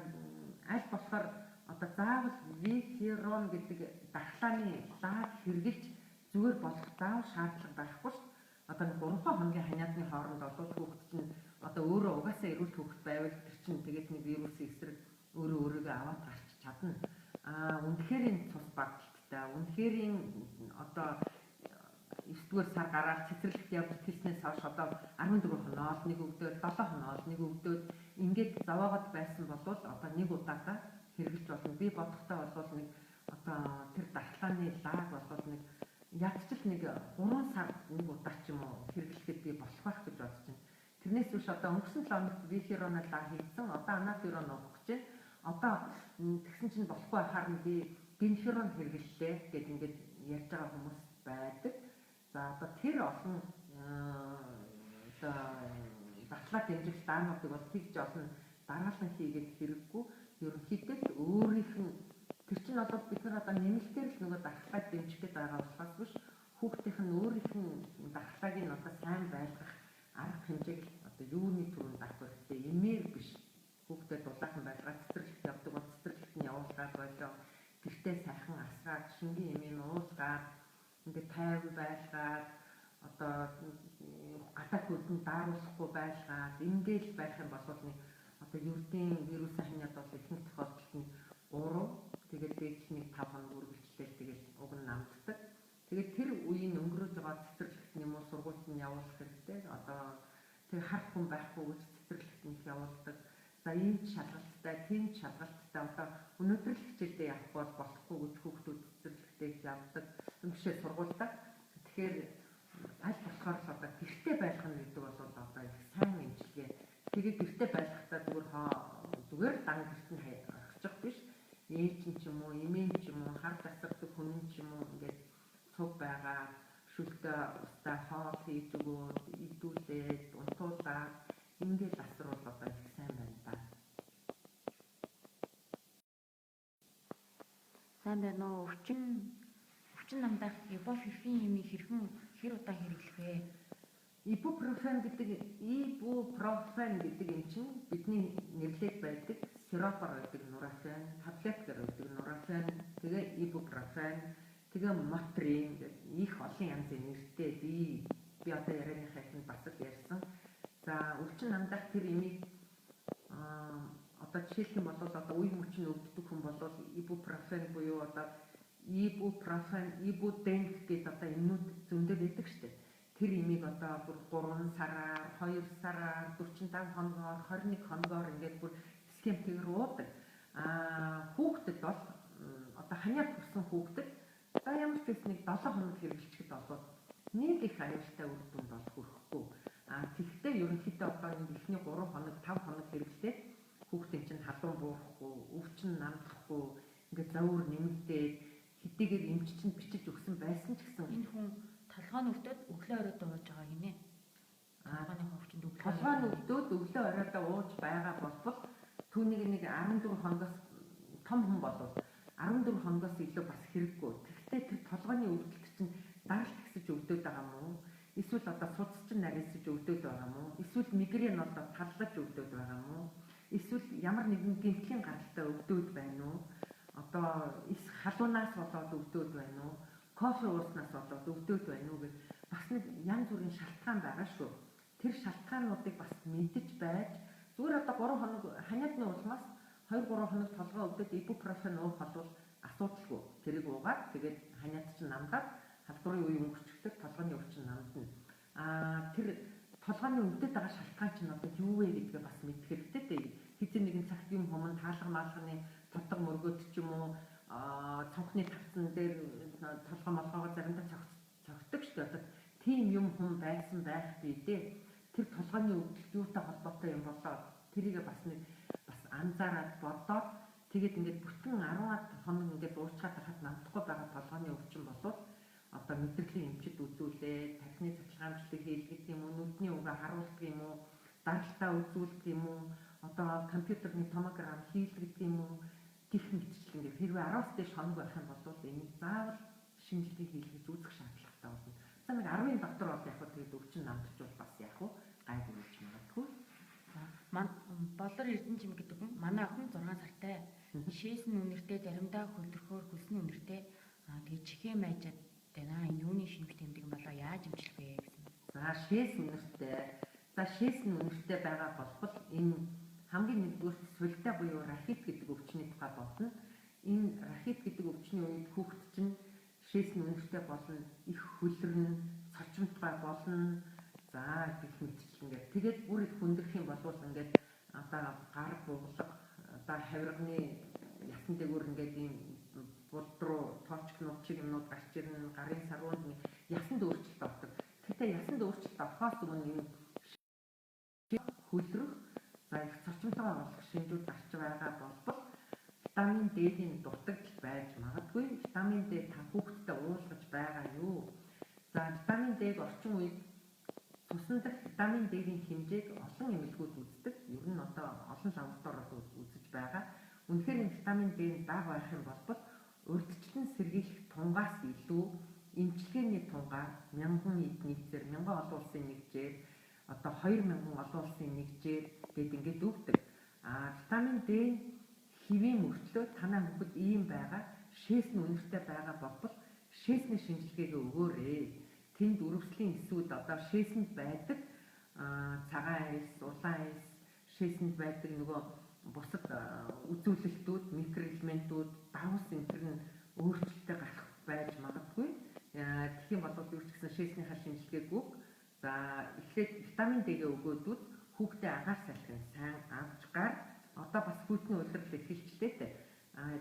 аль болохоор одоо заавал Виферон гэдэг дархлааны лааг хэрэглэж зүгээр болох заавал шаардлага байхгүй шүү. Одоо 3 хоногийн ханиадны хооронд бол хүүхэд чинь одоо өөрөө угаасаа эрүүл хүүхэд байвал тэр чинь тэгээд нэг вирусын эсрэг өөрөө өөрийгөө аваад гарч чадна. Аа үнэхээр энэ цус багдaltaй, үнэхээр одоо 9-р сар гараад цэцэрлэгт явж хэлснээс хойш одоо 14 хоноод нэг өвдөөд, 7 хоноод нэг өвдөөд ингээд зовоогод байсан болвол одоо нэг удаага хэрэглэж болно. Би бодохдоо бол нэг одоо тэр дархлааны лааг бол нэг ядчил нэг 3 сард нэг удаа ч юм уу хэрэглэхэд би болох байх гэж бодож байна. Тэрнээс биш одоо өнгөрсөн 7 хоногт Виферон лаа хийсэн. Одоо анаферон уух гэж байна. Одоо тэгсэн чинь болохгүй байхаар нь би Бенферон хэрэглэлээ гэд ингээд ярьж байгаа хүмүүс байдаг. За одоо тэр олон одоо дархлаа дэмжих лаануудыг бол тэгж олон дараалан хийгээд хэрэггүй. Ерөнхийдөө л өөрийнх нь тэр чинь бол бид нар одоо нэмэлтээр л нөгөө дархлааг дэмжих гээд байгаа болохоос биш хүүхдийнх нь өөрийнх нь дархлааг нь одоо сайн байлгах арга хэмжээг одоо юуны түрүүнд авах хэрэгтэй, эмээр биш. Хүүхдэд дулаахан байлгаад цэцэрлэгт явдаг бол цэцэрлэгт нь явуулгаад байлаа. Гэртээ сайхан асгаад шингэн эмээ уулгаад ингээд тайван байлгаад одоо гадаа хөдөн дааруулахгүй байлгаад ингээл байх юм бол нэг одоо ердийн вирусын ханиад бол ихэнх тохиолдолд нь 3 тэгээд дээдл нэг 5 хоног үргэлжлээл тэгээд уг нь намддаг. Тэгээд тэр үеийн өнгөрөөж байгаа цэцэрлэгт нь юм уу сургуульд нь явуулах хэрэгтэй. Одоо тэр харах хүн байхгүй гэж цэцэрлэгт нь явуулдаг. За ийм ч шалгалттай, тийм ч шалгалттай одоо өнөөдөр л хичээлдээ явах бол болохгүй гэж хүүхдүүд цэцэрлэгтээ явдаг. Бишээ сургуультай. Тэгэхээр аль болохоор л одоо гэрте байлгах нь гэдэг бол одоо их сайн эмчилгээ. Тэгээд гэрте байлгахдаа зүгээр дан гэрт нь орхичих биш. Ээж нь ч юм уу, эмээн ч юм уу, хар дасгадаг хүн ч юм уу ингээд цуг байгаа шүлтээ устаа хоол хийж өгөөд, идүүлээд, унтуулаад ингээд асруул одоо их сайн байна да. Сайн байна уу? Өвчин намдаах ибупрофен имийг хэрхэн хэр удаа хэрэглэх вэ? Ибупрофен гэдэг юм чинь бидний нэрлээд байдаг сиропор байдаг нурофен, таблеткаар байдаг нурофен, тэгээ ибупрофен, тэгээ мотрин гэдэг их олон янзын нэртэй би одоо ярианыхаа эхэнд бас л ярьсан. За өвчин намдаах тэр имийг одоо жишээлх юм бол одоо үе мөчний өвддөг хүн бол ибупрофен буюу одоо ибупрофен, ибудент гэдэг одоо эмнүүд зөндөө байдаг шүү дээ. Тэр имийг одоо бүр 3 сараар, 2 сараар, 45 хоногоор, 21 хоногоор ингээд бүр схемтэйгээр уудаг. Аа хүүхдэд бол одоо ханиад төрсэн хүүхдэд за ямар ч байсан нэг 7 хоног хэрэглэчихэд болоод нэг их аюултай үр дүнд бол хүрэхгүй. Аа тэгэхдээ ерөнхийдөө одоо нэг эхний 3 хоног, 5 хоног хэрэглээд хүүхдийн чинь халуун буурахгүй, өвчин намдахгүй, ингээд зовөр нэмэгдээд хэдийгээр эмч чинь бичиж өгсөн байсан ч гэсэн энэ хүн толгой нь өвдөд өглөө оройдоо ууж байгаа гинэ. Толгойн өвчнөд өглөө толгой нь өвдөд өглөө оройдоо ууж байгаа болбол түүнийг нэг 14 хоногоос том хүн болвол 14 хоногоос илүү бас хэрэггүй. Тэгэхдээ тэр толгойн өвдөлт чинь даралт ихсэж өвдөд байгаа мó? Эсвэл одоо судас чинь нарийсаж өвдөд байгаа мó? Эсвэл мигрен одоо таллаж өвдөд байгаа мó? Эсвэл ямар нэгэн гэмтлийн гаралтай өвдөд байна уу? Одоо эс халуунаас болоод өвдөд байна уу? Кофе ууснаас болоод өвдөд байна уу гэж бас нэг янз бүрийн шалтгаан байгаа шүү. Тэр шалтгаануудыг бас мэдэж байж зүгээр одоо 3 хоног ханиадны улмаас 2-3 хоног толгой өвдөд ибупрофен уух бол асуудалгүй. Тэрийг уугаад тэгээд ханиад чинь намдаад Халдварын үе өнгөрчихлөөр толгойн өвчин намдна. Тэр толгойн өвдөд байгаа шалтгаан чинь одоо юу вэ гэдгээ бас мэдэх хэрэгтэй дээ. Хэзээ нэгэн цагт юм хуман таалга маалганы тотго мөргөд ч юм уу цонхны тавцан дээр толгой молгоогоо заримдаа цогтдаг шүү дээ. Одоо тийм юм хум байсан байх би дээ. Тэр толгойн өвдөлт юутай холбоотой юм болоо тэрийг бас нэг бас анзаараад бодоод тэгээд ингээд бүтэн 10-аад хоног ингээд уучгаад байхад намдахгүй байгаа толгойн өвчин болвол одоо мэдрэлийн эмчит үзүүлээ, тархины цахилгаан бичлэг хийлгэх юм уу, нүдний угаа харуулдаг юм уу, даралтаа үзүүлдэг юм уу, одоо компьютерний томограм хийлгэх юм уу гэх мэтчлэнгээр хэрвээ 10-аас дээш хоног байх юм бол энийг заавал шинжилгээ хийлгэж үзэх шаардлагатай болно. За нэг 10-ын дотор бол яг хөө тэгээд өвчин намдчихвал бас яг хөө гайгүй гэж магадгүй. Болор Эрдэнэчим гэдэг хүн манай охин 6 сартай. Шээс нь үнэртэй, заримдаа хөлдрөхөөр хөлсний үнэртэй. Тэгээ чихээ майжаад байна. Энэ юуны шинж тэмдэг юм болоо яаж эмчлэх вэ гэсэн. За шээс үнэртэй. За шээс нь үнэртэй байгаа болбол энэ хамгийн нэгдүгээр султай буюу рахит гэдэг өвчний тухай бодно. Энэ рахит гэдэг өвчний үед хүүхэд чинь шээс нь үнэртэй болно, их хөлрөн, цочмтгай болно. За гэх мэтчлэнгээр тэгээд бүр их хүндрэх юм бол ингээд одоо гар буглаг, одоо хавирганы ясан дээгүүр ингээд ийм булд руу тоочкнууд чиг юмнууд гарч ирнэ, гарын сарвуунд ясанд өөрчлөлт ордог. Гэхдээ ясанд өөрчлөлт орохоос өмнө энэ хөлрөх, за их цочмтойгоо болох шинжүүд гарч байгаа болбол витамин D-ийн дутагдал байж магадгүй. Витамин D та хүүхэдтэй уулгаж байгаа юу? За витамин D-г орчин үед цусан дах витамин D-ийн хэмжээг олон эмнэлгүүд үздэг. Ер нь одоо олон лабораториуд үзэж байгаа. Үнэхээр энэ витамин D нь бага байх юм бол урьдчилан сэргийлэх тунгаас илүү эмчилгээний тунгаа 1000 эд нийцээр 1000 олон улсын нэгжээр одоо 2000 олон улсын нэгжээр гэд ингээд өгдөг. Витамин D хэвийн мөртлөө танай хүүхэд ийм байгаа, шээс нь үнэртэй байгаа болбол шээсний шинжилгээгээ өгөөрэй. Тэнд өрөвслийн эсүүд одоо шээсэнд байдаг цагаан эс, улаан эс, шээсэнд байдаг нөгөө бусад үзүүлэлтүүд, микроэлементүүд, давс энэ төр нь өөрчлөлттэй гарах байж магадгүй. Тэгэх юм бол юу ч гэсэн шээснийхаа шинжилгээг өг. За эхлээд витамин D-гээ өгөөд хүүхдээ агаар салхин сайн авч гар. Одоо бас хүйтний улирал эхэлчлээ дээ.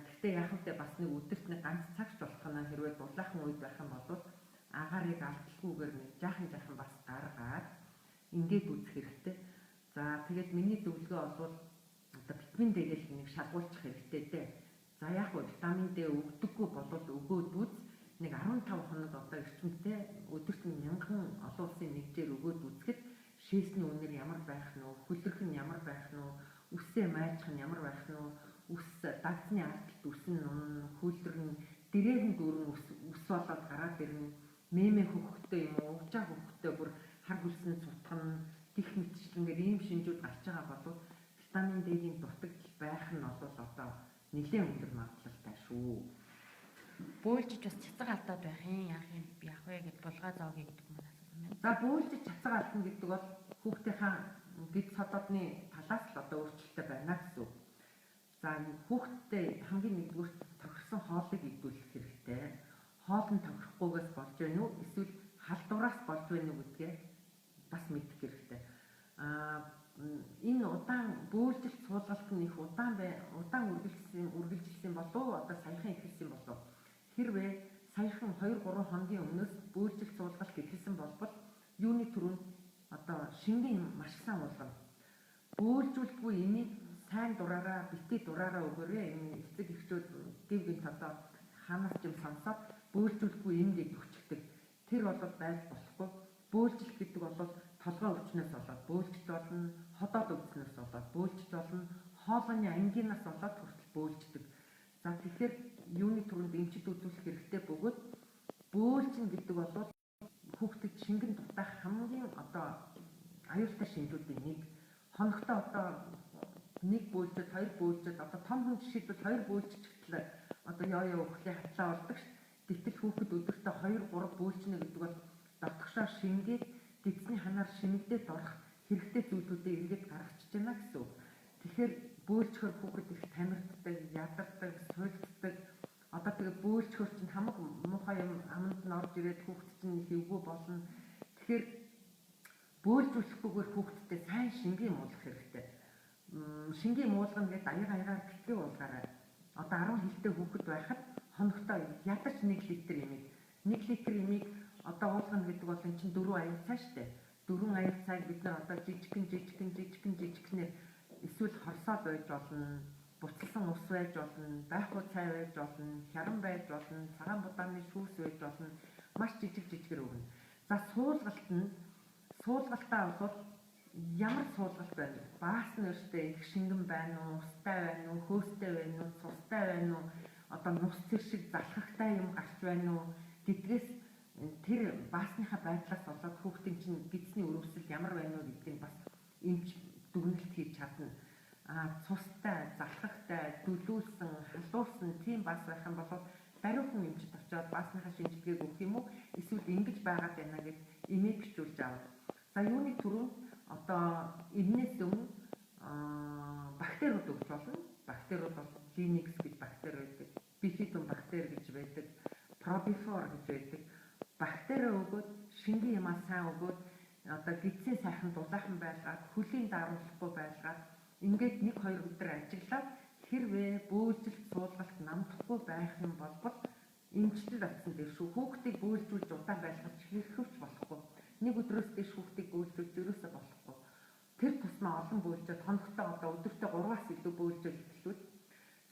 Гэхдээ яах вэ бас нэг өдөрт нэг ганц цагч болох нь хэрвээ дулаахан үед байх юм бол агаарыг алдалгүйгээр нэг жаахан жаахан бас гаргаад ингээд үзэх хэрэгтэй. За тэгээд миний зөвлөгөө бол одоо витамин D-гээл нэг шалгуулчих хэрэгтэй дээ. За яг вэ витамин D өгдөггүй болвол өгөөд үз. Нэг 15 хоног одоо эрчимтэй өдөрт нь 1000 олон улсын нэгжээр өгөөд үзэхэд шээсний үнэр ямар байх нь вэ? Хөлөрх нь ямар байх нь вэ? Үсээ майжх нь ямар байх нь вэ? Үс дагцны ардталт үс нь унна, хөлөр нь дэрээр нь дүүрэн үс болоод гараад ирнэ. Мэмэ хөхтэй юм уу? Уучаа хөхтэй бүр хар хөлсөн сутгана гих мэтчлэнгээр ийм шинжүүд гарч байгаа болвол витамин D-ийн дутагдал байх нь бол одоо нэлээд өндөр магадлалтай шүү. Бөөлжиж бас цацаг алдаад байх юм. Яах юм яах вэ гэд булгаа зооги гэдэг маань асуусан байна. За бөөлжиж цацаг алдна гэдэг бол хүүхдийнхаа гид сододны талаас л одоо өөрчлөлттэй байна гэсэн үг. За хүүхдтэй хамгийн нэгдүгээр тохирсон хоолыг идүүлэх хэрэгтэй. Хоол нь тохирохгүйгээс болж байна уу? Эсвэл халдвараас болж байна уу гэдгээ бас мэдэх хэрэгтэй. Энэ удаан бөөлжилт суулгалт нь их удаан үргэлжилсэн болов уу? Одоо саяхан эхэлсэн болов уу? Хэрвээ саяхан 2-3 хоногийн өмнөөс бөөлжилт суулгалт эхэлсэн болбол юуны түрүүнд одоо шингэн маш сайн уулгана. Бөөлжүүлдэггүй энийг сайн дураараа, битгий дураараа өгөөрэй. Энэ эцэг эхчүүд гів гинт одоо хаанаас ч юм сонсоод бөөлжүүлэхгүй юм гэж өгчдөг. Тэр бол байж болохгүй. Бөөлжилт гэдэг бол толгой өвчнөөс болоод бөөлжиж болно, ходоод өвчнөөс болоод бөөлжиж болно, хоолойны ангинаас болоод хүртэл бөөлждөг. За тэгэхээр юуны түрүүнд эмчит үзүүлэх хэрэгтэй бөгөөд бөөлжин гэдэг бол хүүхдэд шингэн дутаах хамгийн одоо аюултай шинжүүдийн нэг. Хоногтой одоо нэг бөөлжөд, хоёр бөөлжөд, одоо том хүн жишээлбэл хоёр бөөлжчихлээ одоо ёо өхлөө хатлаа болдог ш. Гэтэл хүүхэд өдөртөө 2 3 бөөлжнө гэдэг бол дотгошоо шингээд дэгцний ханаар шимэгдээд орох хэрэгтэй зүйлүүдээ эргээд гаргачихж байна гэсэн үг. Тэгэхээр бөөлжөхөр хүүхэд их тамирддаг, ядардаг, сулддаг. Одоо тэгээ бөөлжөхөр чинь хамаг муухай юм аманд нь орж ирээд хүүхэд чинь хэвгүй болно. Тэгэхээр бөөлжүүлэхгүйгээр хүүхэдтэй сайн шингийн муулах хэрэгтэй. Шингийн муулгана гэдэг аяга аягаар битгий уулгаарай. Одоо 10 хилтэй хүүхэд байхад хоногтой ядаж 1 литр имийг 1 литр имийг одоо уулгана гэдэг бол эн чинь 4 аяг цай штэ. 4 аяг цайг бид нар одоо жижигхэн жижигхэн жижигхэн жижигхнээр эсвэл хорсоол байж болно, буцалсан ус байж болно, байхгүй цай байж болно, хяран байж болно, цагаан будааны шүүс байж болно. Маш жижиг жижигэр өгнө. За суулгалт нь суулгалтаа бол ямар суулгалт байна? Баас нь өөртөө их шингэн байна уу, устай байна уу, хөөстэй байна уу, цустай байна уу? Одоо нус цэр шиг залхахтай юм гарч байна уу гэдгээс тэр баасныхаа байдлаас болоод хүүхдийн чинь бидсний өрөвсөл ямар байна уу гэдгийг бас эмч дүгнэлт хийж чадна. А цустай, залхахтай, дүлүүлсэн, халуусан тийм баас байх юм бол даруйхан эмчид очиод баасныхаа шинжилгээг өгөх юм уу? Эсвэл ингэж байгаад байна гэж эмээ бичүүлж авах. За юуны түрүүнд одоо эмнээс өмнө бактериуд өгч болно. Бактериуд бол Linux гэж бактери байдаг, Bifidum бактери гэж байдаг, Probifor гэж байдаг. Бактери өгөөд шингэн юмаа сайн өгөөд одоо гидсийн сайхан дулаахан байлгаад хөлийн даруулахгүй байлгаад ингээд 1-2 өдөр ажиглаад хэрвээ бөөлжилт суулгалт намдахгүй байх юм болбол эмчтэд очсон дээр шүү. Хүүхдийг бөөлжүүлж удаан байлгаж хэрхэвч болохгүй. Нэг өдрөөс дээш хүүхдийг бөөлжүүлж ерөөсөө болохгүй. Тэр тусмаа олон бөөлжөөд хоногтой одоо өдөртөө 3-аас илүү бөөлжөөл эхлүүл.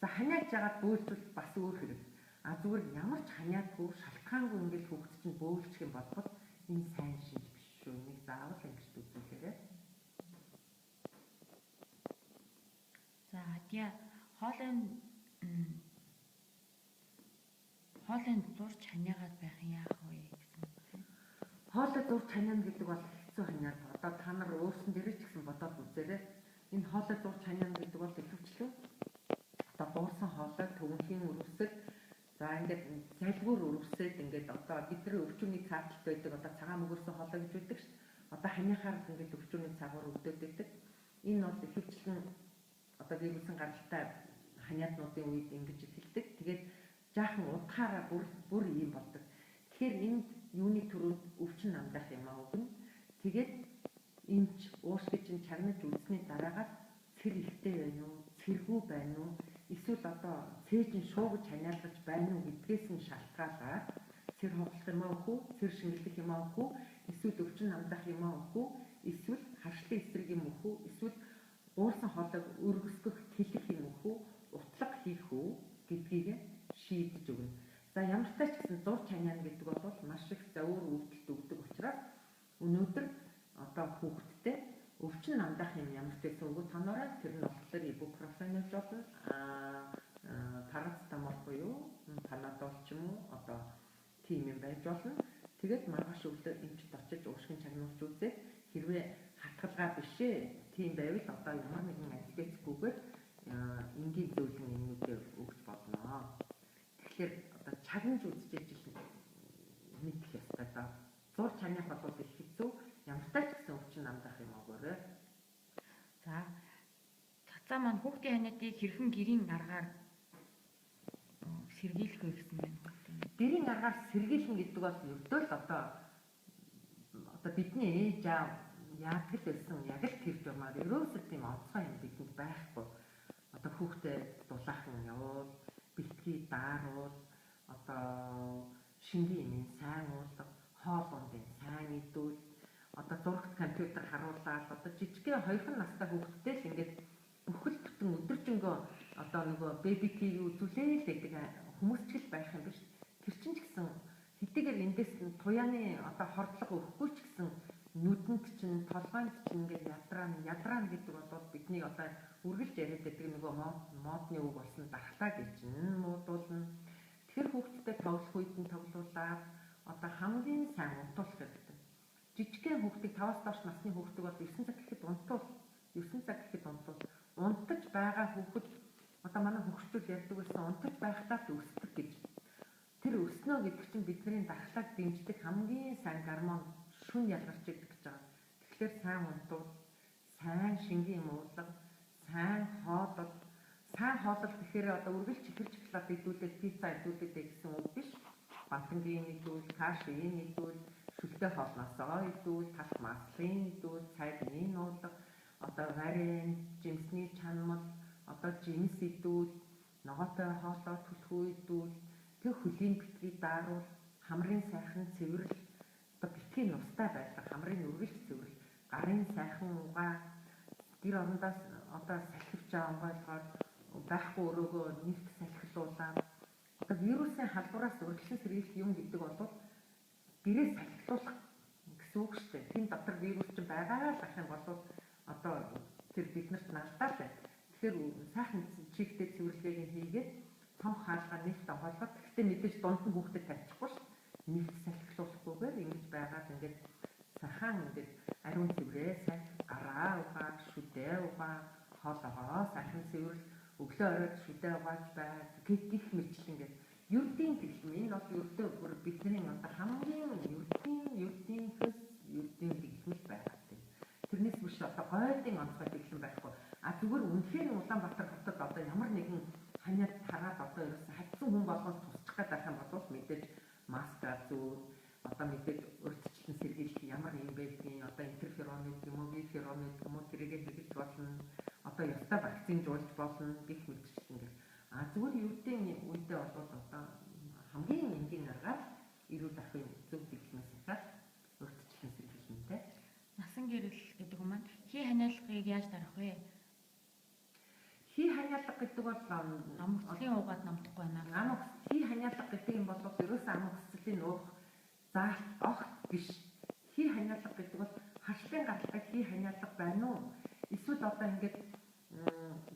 За ханиач яагаад бөөлжүүл бас өөр хэрэг. А зүгээр ямар ч ханиадгүй шалтгаангүй ингээд хүүхд чинь бөөлчих юм болбол энэ сайн шинж биш шүү. Энийг заавал эмчт үзүүлээрэй. За хадия хоолойн зурч ханиагаад байх нь яах вэ гэсэн. Хоолой зурч ханиана гэдэг бол хэцүү ханиад. Одоо та нар өөрсөн дээрээ ч гэсэн бодоод үзээрэй. Энэ хоолой зурч ханиана гэдэг бол ихэвчлэн одоо буурсан хоолой төвөнхийн өрөвсөл за ингээд залгуур өрөвсөд ингээд одоо бидний өвчүүний цааталт байдаг одоо цагаан мөгөрсөн хоолой гэж байдаг шүү дээ. Одоо ханиахаар ингээд өвчүүний цагаар өвдөд байдаг. Энэ бол ихэвчлэн одоо вирусын гаралтай ханиаднуудын үед ингэж эхэлдэг. Тэгээд жаахан удахаараа бүр ийм болдог. Тэгэхээр энд юуны түрүүнд өвчин намдах юм аа өгнө. Тэгээд эмч уушгиж чинь чагнаж үзсний дараагаар цэр ихтэй байна уу, цэргүү байна уу, эсвэл одоо цээж нь шуугаж ханиалгаж байна уу гэдгээс нь шалтгаалаад цэр хоглох юм аа өгөх үү, цэр шингэлэх юм аа өгөх үү, эсвэл өвчин намдах юм аа өгөх үү, эсвэл харшлын эсрэг юм өгөх үү, эсвэл уурсан хоолойг өргөсгөх, тэлэх юм өгөх үү, утлаг хийх үү гэдгийг шийдэж өгнө. За ямар ч тач гэсэн зурч ханиана гэдэг бол маш их за өөр үйлдэлт өгдөг учраас өнөөдөр одоо хүүхэдтэй өвчин намдах юм ямар ч байсан өгөө тоноорой. Тэр нь болохоор ибупрофен гэж болно. Парацетамол буюу панадол ч юм уу одоо тийм юм байж болно. Тэгээд маргааш өглөө эмчит очиж уушгин чагнуулж үзээд хэрвээ хатгалгаа биш ээ тийм байвал одоо ямар нэгэн антибиотикгүйгээр энгийн зөөлөн юмнуудыг өгч болно. Тэгэхээр одоо чагнаж үзчихэж л мэдэх ёстой доо. Зур чаных бол их хэцүү. Ямартай ч гэсэн өвчин намдах юм өгөөрэй. За цацаа маань хүүхдийн ханиадыг хэрхэн гэрийн аргаар сэргийлэх вэ гэсэн байна. Гэрийн аргаар сэргийлнэ гэдэг бол ердөө л одоо бидний ээж аав яадаг л байсан яг л тэр журмаар ерөөсөө тийм онцгой юм бидэнд байхгүй. Одоо хүүхдээ дулаахан явуул, бэлтгий дааруул, одоо шингийн юм сайн уулга, хоол ундын сайн идүүл, одоо зурагт компьютер харуулаад одоо жижигхэн 2 настай хүүхэдтэй л ингээд бүхэл бүтэн өдөржингөө одоо нөгөө baby TV үзүүлээ л гэдэг хүмүүс ч л байх юм биш. Тэр чинь ч гэсэн хэдийгээр эндээс нь туяаны одоо хордлого өгөхгүй ч гэсэн нүдэнд чинь толгойнд чинь ингээд ядраана гэдэг бол бидний одоо үргэлж яриад байдаг нөгөө модны үг болсон дархлаа гэж нь муудуулна. Тэгэхээр хүүхдтэй тоглох үед нь тоглуулаад одоо хамгийн сайн унтуулах хэрэгтэй. Жижигхэн хүүхдийг 5-аас доош насны хүүхдийг бол 9 цаг гэхэд унтуул. 9 цаг гэхэд унтуул. Унтаж байгаа хүүхэд одоо манай хөгшчүүд ярьдаг байсан унтаж байхдаа л өсдөг гэж. Тэр өснө гэдэг чинь бидний дархлааг дэмждэг хамгийн сайн гормон шүн ялгарч идэг гэж байгаа. Тэгэхээр сайн унтуул, сайн шингэн юм уулга, сайн хоолол, сайн хоолол гэхээр одоо үргэлж чихэр чиглаад идүүлээд пицца идүүлээд гэсэн үг биш. Бантангийн идвэл, кашийн идвэл, шүлтэй хоолноосоо идвэл, талх маслын идвэл, цайны нуулга, одоо варен, жимсний чанмал, одоо жимс идвэл, ногоотой хоолоо түлхүү идвэл, тэг хөлийн битгий daarуул, хамрын сайхан цэвэрлэл, одоо битгий нустай байлга, хамрын үргэлж цэвэрлэл, гарын сайхан угаа, гэр орондоос одоо салхивчаа онгойлгоод байхгүй өрөөгөө нэгт салхилуулаад одоо вирусын халдвараас урьдчилан сэргийлэх юм гэдэг бол гэрээ салхилуулах гэсэн үг шүү дээ. Тэн дотор вирус чинь байгаа л ах юм бол одоо тэр биднэрт налдаа л байна. Тэгэхээр сайхан чигтэй цэвэрлэгийг хийгээд цом хаалгаа нэгт онгойлгоод гэхдээ мэдээж дунд нь хүүхдэд тавьчихгүй шүү. Нэгт салхилуулахгүйгээр ингэж байгаад ингээд сайхан ингээд ариун цэврээ сайн гараа угаа, шүдээ угаа, хоолоогоо сайхан цэвэрлэл, өглөө оройд шүдээ угааж бай гэх мэтлэн ингээд ердийн дэглэм. Энэ бол ердөө бүр бидний одоо хамгийн ердийн хөс ердийн дэглэмэл байгаа тийм. Тэрнээс биш одоо гойдын онцгой дэглэм байхгүй. А зүгээр үнэхээр Улаанбаатар хотод одоо ямар нэгэн ханиад тараад одоо ерөөсөн хатсан хүн болгоос тусчих гээд байх юм бол мэдээж маска зүүр, одоо мэдээж урьдчилан сэргийлэх ямар юм байдгийг одоо интерферон гэдэг юм уу, виферон гэдэг юм уу тэрийг хэрэглэж болно. Одоо ёстой вакцинжуулж болно гэх мэтчлэн гэх. А зүгээр ердийн үедээ бол одоо хамгийн энгийн аргаар эрүүл ахуйн зөв дэглэмээс ахаад урьдчилан сэргийлэнтэй. Насан гэрэл гэдэг юм маань хий ханиалгыг яаж дарах вэ? Хий ханиалга гэдэг бол ам хөслийн уугаад намдахгүй байна. Ам хий ханиалга гэдэг юм бол ерөөсөн ам хөслийн уух заалт огт биш. Хий ханиалга гэдэг бол харшлын гаралтай хий ханиалга байна уу? Эсвэл одоо ингээд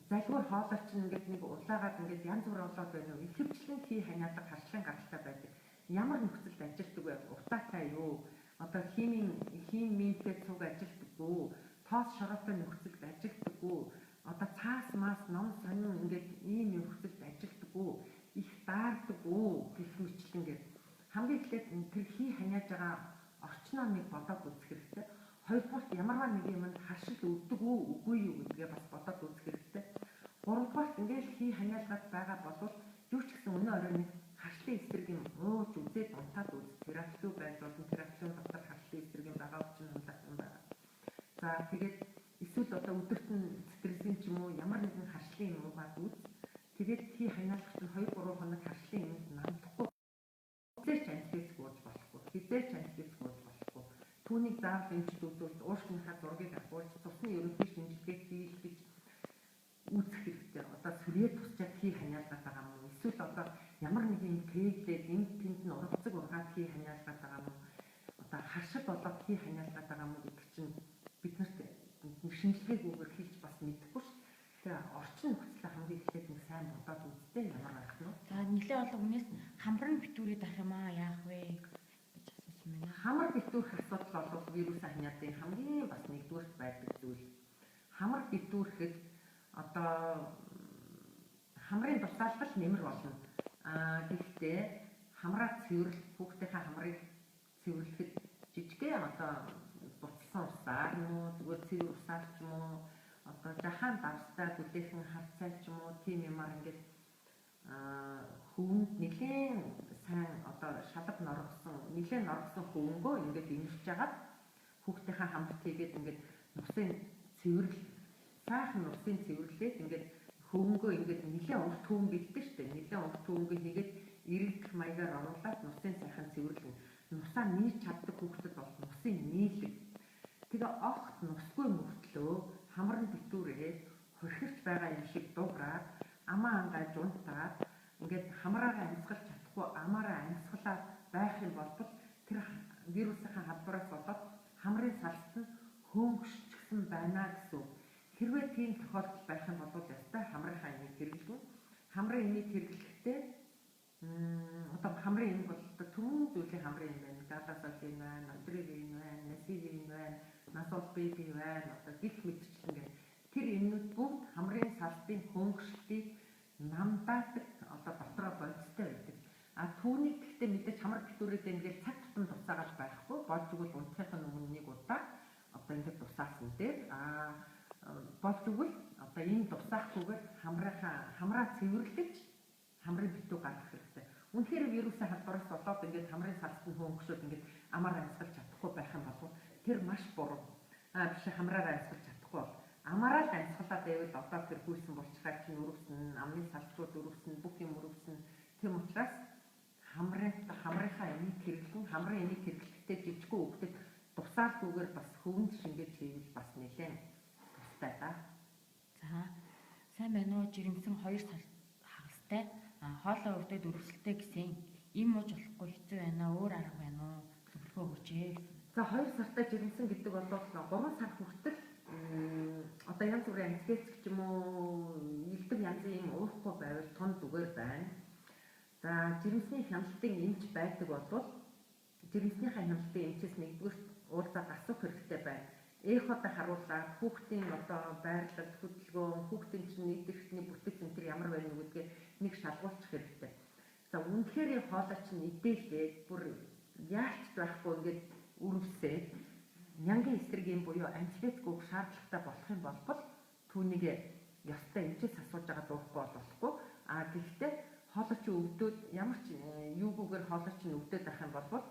залгуур хоолой чинь ингээд нэг улаагаад ингээд янз бүр болоод байна уу? Ихэвчлэн хий ханиалга харшлын гаралтай байдаг. Ямар нөхцөлд ажилтдаг вэ? Утаатай юу? Одоо химийн химийнтэй цуг ажилтдаг уу? Тоос шороотой нөхцөлд ажилтдаг уу? Одоо цаас мас ном сонин ингээд ийм нөхцөлд ажилтдаг уу? Их даардаг уу? Гэх мэтлэн ингээд хамгийн эхлээд тэр хий ханиаж байгаа орчноо нэг бодоод үзэх хэрэгтэй. Хоёрдугаарт ямарваа нэг юмд харшил өгдөг үү, үгүй юу гэдгээ бас бодоод үзэх хэрэгтэй. Гуравдугаарт ингээд хий ханиалгаад байгаа бол юу ч гэсэн өнөө орой нэг харшлын эсрэг юм ууж үзээд унтаад үз. Тераплю байж болно. Тераплюн дотор харшлын эсрэг юм байгаа учраас унтах юм байна. За тэгээд эсвэл одоо өдөрт нь стрессын ч юм уу ямар нэгэн харшлын юм уугаад үз. Тэгээд хий ханиалгах чинь 2 3 хоног харшлын юмд намдахгүй. Хизээч антибиотик ууж болохгүй. Хизээч антибиотик ууж болохгүй. Түүнийг заавал эмчд үзүүлж, уушгиныхаа зургийг авахулж, цусны ерөнхий шинжилгээг хийлгэж үзэх хэрэгтэй. Одоо сүрээ тусчаад хий ханиалгаад байгаа юм уу? Эсвэл одоо ямар нэг юм кэглээд энд тэнд нь ургацэг ургаад хий ханиалгаад байгаа юм уу? Одоо харшил болоод хий ханиалгаад байгаа юм уу гэдэг чинь бид нарт шинжилгээгүйгээр хийж бас мэдэхгүй ш. Тэгээ орчин нөхцөлөө хамгийн эхлээд нэг сайн бодоод үзтээ ямар байх нь вэ? За нэлээ олон хүнээс хамар нь битүүрээд ах юм аа яах вэ гэж асуусан байна. Хамар битүүрэх асуудал бол вирусын ханиадын хамгийн бас нэгдүгээрт байдаг зүйл. Хамар битүүрэхэд одоо хамрын дусаалал нэмэр болно. Аа гэхдээ хамраа цэвэрлэх хүүхдийнхээ хамрыг цэвэрлэхэд жижигхэн одоо буцалсан усаар юм уу зүгээр цэвэр усаар ч юм уу одоо жахан давстай бүлээхэн харцай ч юм уу тийм юмар ингээд хөвөнд нэлээд сайн одоо шалга норгосон нэлээд норгосон хөвөнгөө ингээд инэрч жагаад хүүхдийнхээ хамт хийгээд ингээд нусын цэвэрлэл сайхан нусын цэвэрлээд ингээд хөвөнгөө ингээд нэлээд урт хөвөн бэлдэн штэ нэлээд урт хөвөнгөө хийгээд ирэгдэх маягаар оруулаад нусын сайхан цэвэрлэн нусаа нийлж чаддаг хүүхдэд бол нусын нийлэг. Тэгээ огт нусгүй мөртлөө хамар нь битүүрээд хорхирч байгаа юм шиг дуграад амаа ангааж унтаад ингээд хамраараа амьсгалж чадахгүй амаараа амьсгалаад байх юм бол тэр вирусынхаа халдвараас болоод хамрын салст нь хөөнгөшчихсөн байна гэсэн. Хэрвээ тийм тохиолдол байх юм бол ястай хамрынхаа эмийг хэрэглэнэ. Хамрын эмийг хэрэглэхдээ одоо хамрын эм бол одоо түмэн зүйлийн хамрын эм байна. Галасолин байна, натривин байна, насивин байна, насол беби байна. Одоо гих мэтчлэн гэх тэр эмнүүд бүгд хамрын салтын хөнгөшлтийг намдаадаг одоо дотроо бодистой байдаг. А түүнийг гэхдээ мэдээж хамар битүүрээд байна гэж цаг тутам тусаагаад байхгүй. Болж игэл унтахын өмнө нэг удаа одоо ингэж тусаасан дээр болж игэл одоо энэ тусаахгүйгээр хамрынхаа хамраа цэвэрлэж хамрын битүү гаргах хэрэгтэй. Үнэхээр вирусын халдвараас болоод ингээд хамрын салст нь хөнгөшөөд ингээд амар амьсгалж чадахгүй байх юм бол тэр маш буруу. Биш хамраар амьсгалж чадахгүй бол амаараа л амьсгалаад байвал одоо тэр хүйсэн булчирхай чинь өрөвсөн, амны салстууд өрөвсөн, бүх юм өрөвсөн. Тийм учраас хамрынхаа эмийг хэрэглэн, хамрын эмийг хэрэглэхдээ жижигхэн хүүхдэд тусаалгүйгээр бас хөвөнд шингээж хийвэл бас нэлээд тустай да. За сайн байна уу? Жирэмсэн 2 сар хагастай. Хоолой өвдөд өрөвсөлтэй гэсэн. Им ууж болохгүй хэцүү байна. Өөр арга байна уу? Зөвлөгөө өгөөч гэсэн. За 2 сартаа жирэмсэн гэдэг бол 3 сар хүртэл одоо янз бүрийн антибиотик ч юм уу элдв янзын юм уухгүй байвал тун зүгээр байна. За жирэмсний хяналтын эмч байдаг бол жирэмснийхээ хяналтын эмчээс нэгдүгээр уулзаад асуух хэрэгтэй байна. Эходо харуулаад хүүхдийн одоо байрлал, хөдөлгөөн, хүүхдийн чинь нийт эрхтний бүтэц энэ төр ямар байна гэдгээ нэг шалгуулчих хэрэгтэй. За үнэхээр хоолой чинь идээлээд бүр яалч байхгүй ингээд өрөвсээд нянгийн эсрэг юм буюу антибиотик өгөх шаардлагатай болох юм бол түүнийг ёстой эмчээс асууж байгаа дуухгүй бол болохгүй. А гэхдээ хоолой чинь өвдөөд ямар ч юугүйгээр хоолой чинь өвдөд байх юм бол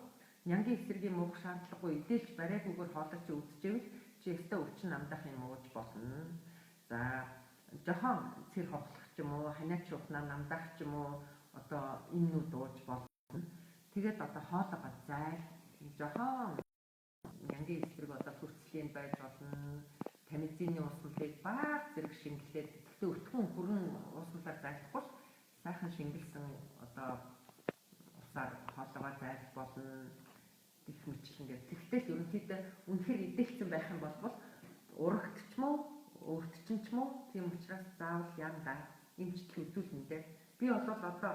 нянгийн эсрэг юм уух шаардлагагүй идээлж бариагүйгээр хоолой чинь өвдөжээвэл чи ёстой өвчин намдах юм ууж болно. За жохон цэр хохлох ч юм уу, ханиач ухнаа намдах ч юм уу одоо имнүүд ууж болно. Тэгээд одоо хоолойгоо зайл жохон нянгийн эсрэг одоо хөрцлийн байж болно. Тамизины уусмалыг баг зэрэг шингэлээд гэхдээ өтгөн хүрэн уусмалаар зайлахгүй сайхан шингэлсэн одоо усаар хоолойгоо зайлж болно гэх мэтлэнгээр. Тэгтэл ерөнхийдөө үнэхээр идэлцэн байх юм бол урагтч мó өвдчин ч мó тийм учраас заавал янда эмчилгээ үзүүлнэ дээ. Би бол одоо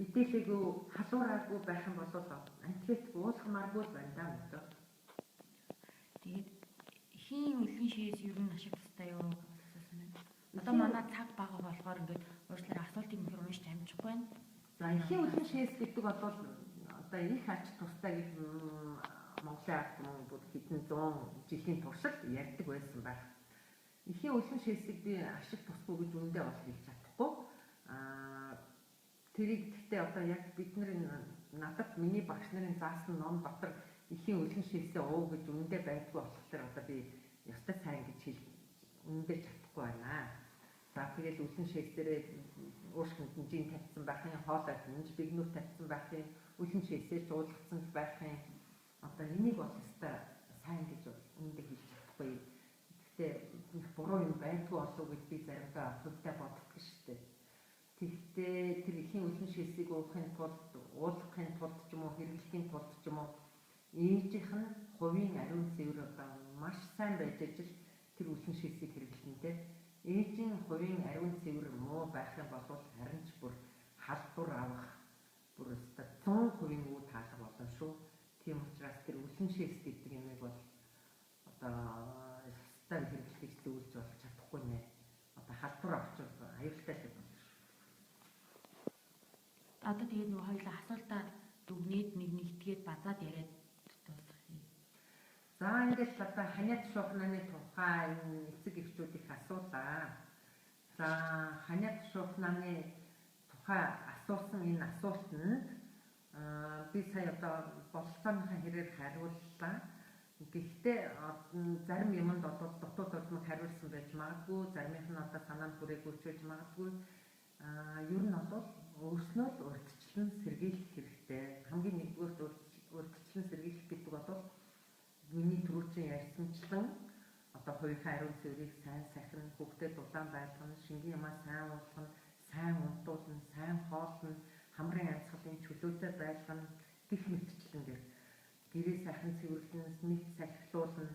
идэлээгүй халуураагүй байх юм бол антибиотик уулгамааргүй л байна да мэдээ. Тэгээд эхийн өлгөн шээс ер нь ашиг тустай юу гэж асуусан байна. Одоо манай цаг бага болохоор ингээд уучлаарай асуултыг үнэхээр уншиж амжихгүй байна. За эхийн өлгөн шээс гэдэг бол одоо их ач тустай гэж Монголын ард түмэн бүр хэдэн зуун жилийн туршид ярьдаг байсан байх. Эхийн өлгөн шээсийг би ашиг тусгүй гэж үнэндээ бол хэлж чадахгүй. Тэрийг гэхдээ одоо яг бид нарын надад миний багш нарын заасан ном дотор эхийн өлгөн шээсээ уу гэж үнэндээ байдгүй болохоор одоо би ёстой сайн гэж хэлж үнэндээ чадахгүй байна. За тэгэл өлгөн шээсээрээ уушгинд нь жин тавьсан байх юм, хоолойд нь бигнүүр тавьсан байх юм, өлгөн шээсээ ч уулгацсан байх юм. Одоо энийг бол ёстой сайн гэж үнэндээ хэлж чадахгүй. Гэхдээ их буруу юм байдгүй болов гэж би заримдаа хувьдаа боддог шүү дээ. Тэгэхдээ тэр эхийн өлгөн шээсийг уухын тулд, уулгахын тулд ч юм уу, хэрэглэхийн тулд ч юм уу ээжийнх нь хувийн ариун цэвэр одоо маш сайн байж ижил тэр өлгөн шээсийг хэрэглэнэ те. Ээжийн хувийн ариун цэвэр муу байх юм бол харин ч бүр халдвар авах бүр өстой 100% үе таалга болно шүү. Тийм учраас тэр өлгөн шээс гэдэг юмыг бол одоо ёстой хэрэглэх гэж зөвлөж бол чадахгүй нэ. Одоо халдвар авчвал аюултай л юм. Одоо тэгээд нөгөө хоёулаа асуултаа дүгнээд нэг нэгтгээд базаад яриад дуусгах юм. За ингээд л одоо ханиад шуухнааны тухай энэ эцэг эхчүүд их асуулаа. За ханиад шуухнааны тухай асуусан энэ асуултанд би сая одоо бололцооныхаа хэрээр хариуллаа. Гэхдээ зарим юмд бол дутуу дурмаг хариулсан байж магадгүй, заримых нь одоо санаанд хүрээгүй ч байж магадгүй. Ер нь бол өөрснөө л урьдчилан сэргийлэх хэрэгтэй. Хамгийн нэгдүгээрт урьдчилан сэргийлэх гэдэг бол миний түрүүчийн ярьсанчлан одоо хувийнхаа ариун цэврийг сайн сахина, хүүхдэд дулаан байлгана, шингэн юмаа сайн уулгана, сайн унтуулна, сайн хооллоно, хамрын амьсгалын чөлөөтэй байлгана гэх мэтчлэнгээр гэрээ сайхан цэвэрлэн, нийт салхилуулна.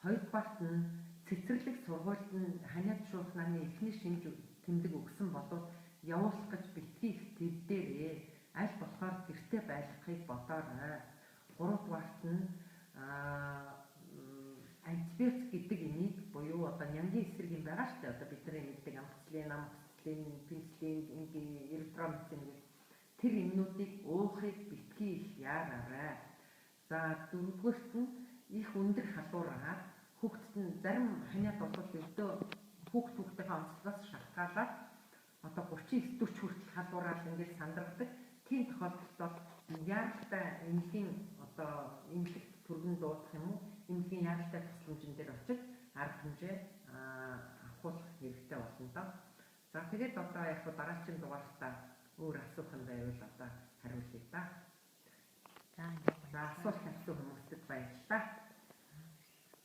Хоёрдугаарт нь цэцэрлэг сургуульд нь ханиад шуухнааны эхний шинж тэмдэг өгсөн болов явуулах гэж битгий их твдээрээ аль болохоор гэрте байлгахыг бодоорой. Гуравдугаарт нь антибиотик гэдэг имийг буюу одоо нянгийн эсрэг юм байгаа шүү дээ. Одоо бидний мэддэг ампицилин, амоксициллин, пенициллин, эритромицин гэх тэр юмнуудыг уухыг битгий их яараарай. За дөрөвдүгээрт нь их өндөр халуураар хүүхдэд нь зарим ханиад бол ердөө хүүхдийнхээ онцлогоос шалтгаалаад одоо 39 40 хүртэл халуураад ингээд сандаргадаг. Тийм тохиолдолд бол яаралтай эмнэлгийн одоо эмнэлэгт түргэн дуудах юм уу? Эмнэлгийн яаралтай тусламжин дээр очиж арга хэмжээ авахулах хэрэгтэй болно доо. За тэгээд одоо яг дараагийн дугаартаа өөр асуух юм байвал одоо хариулъя.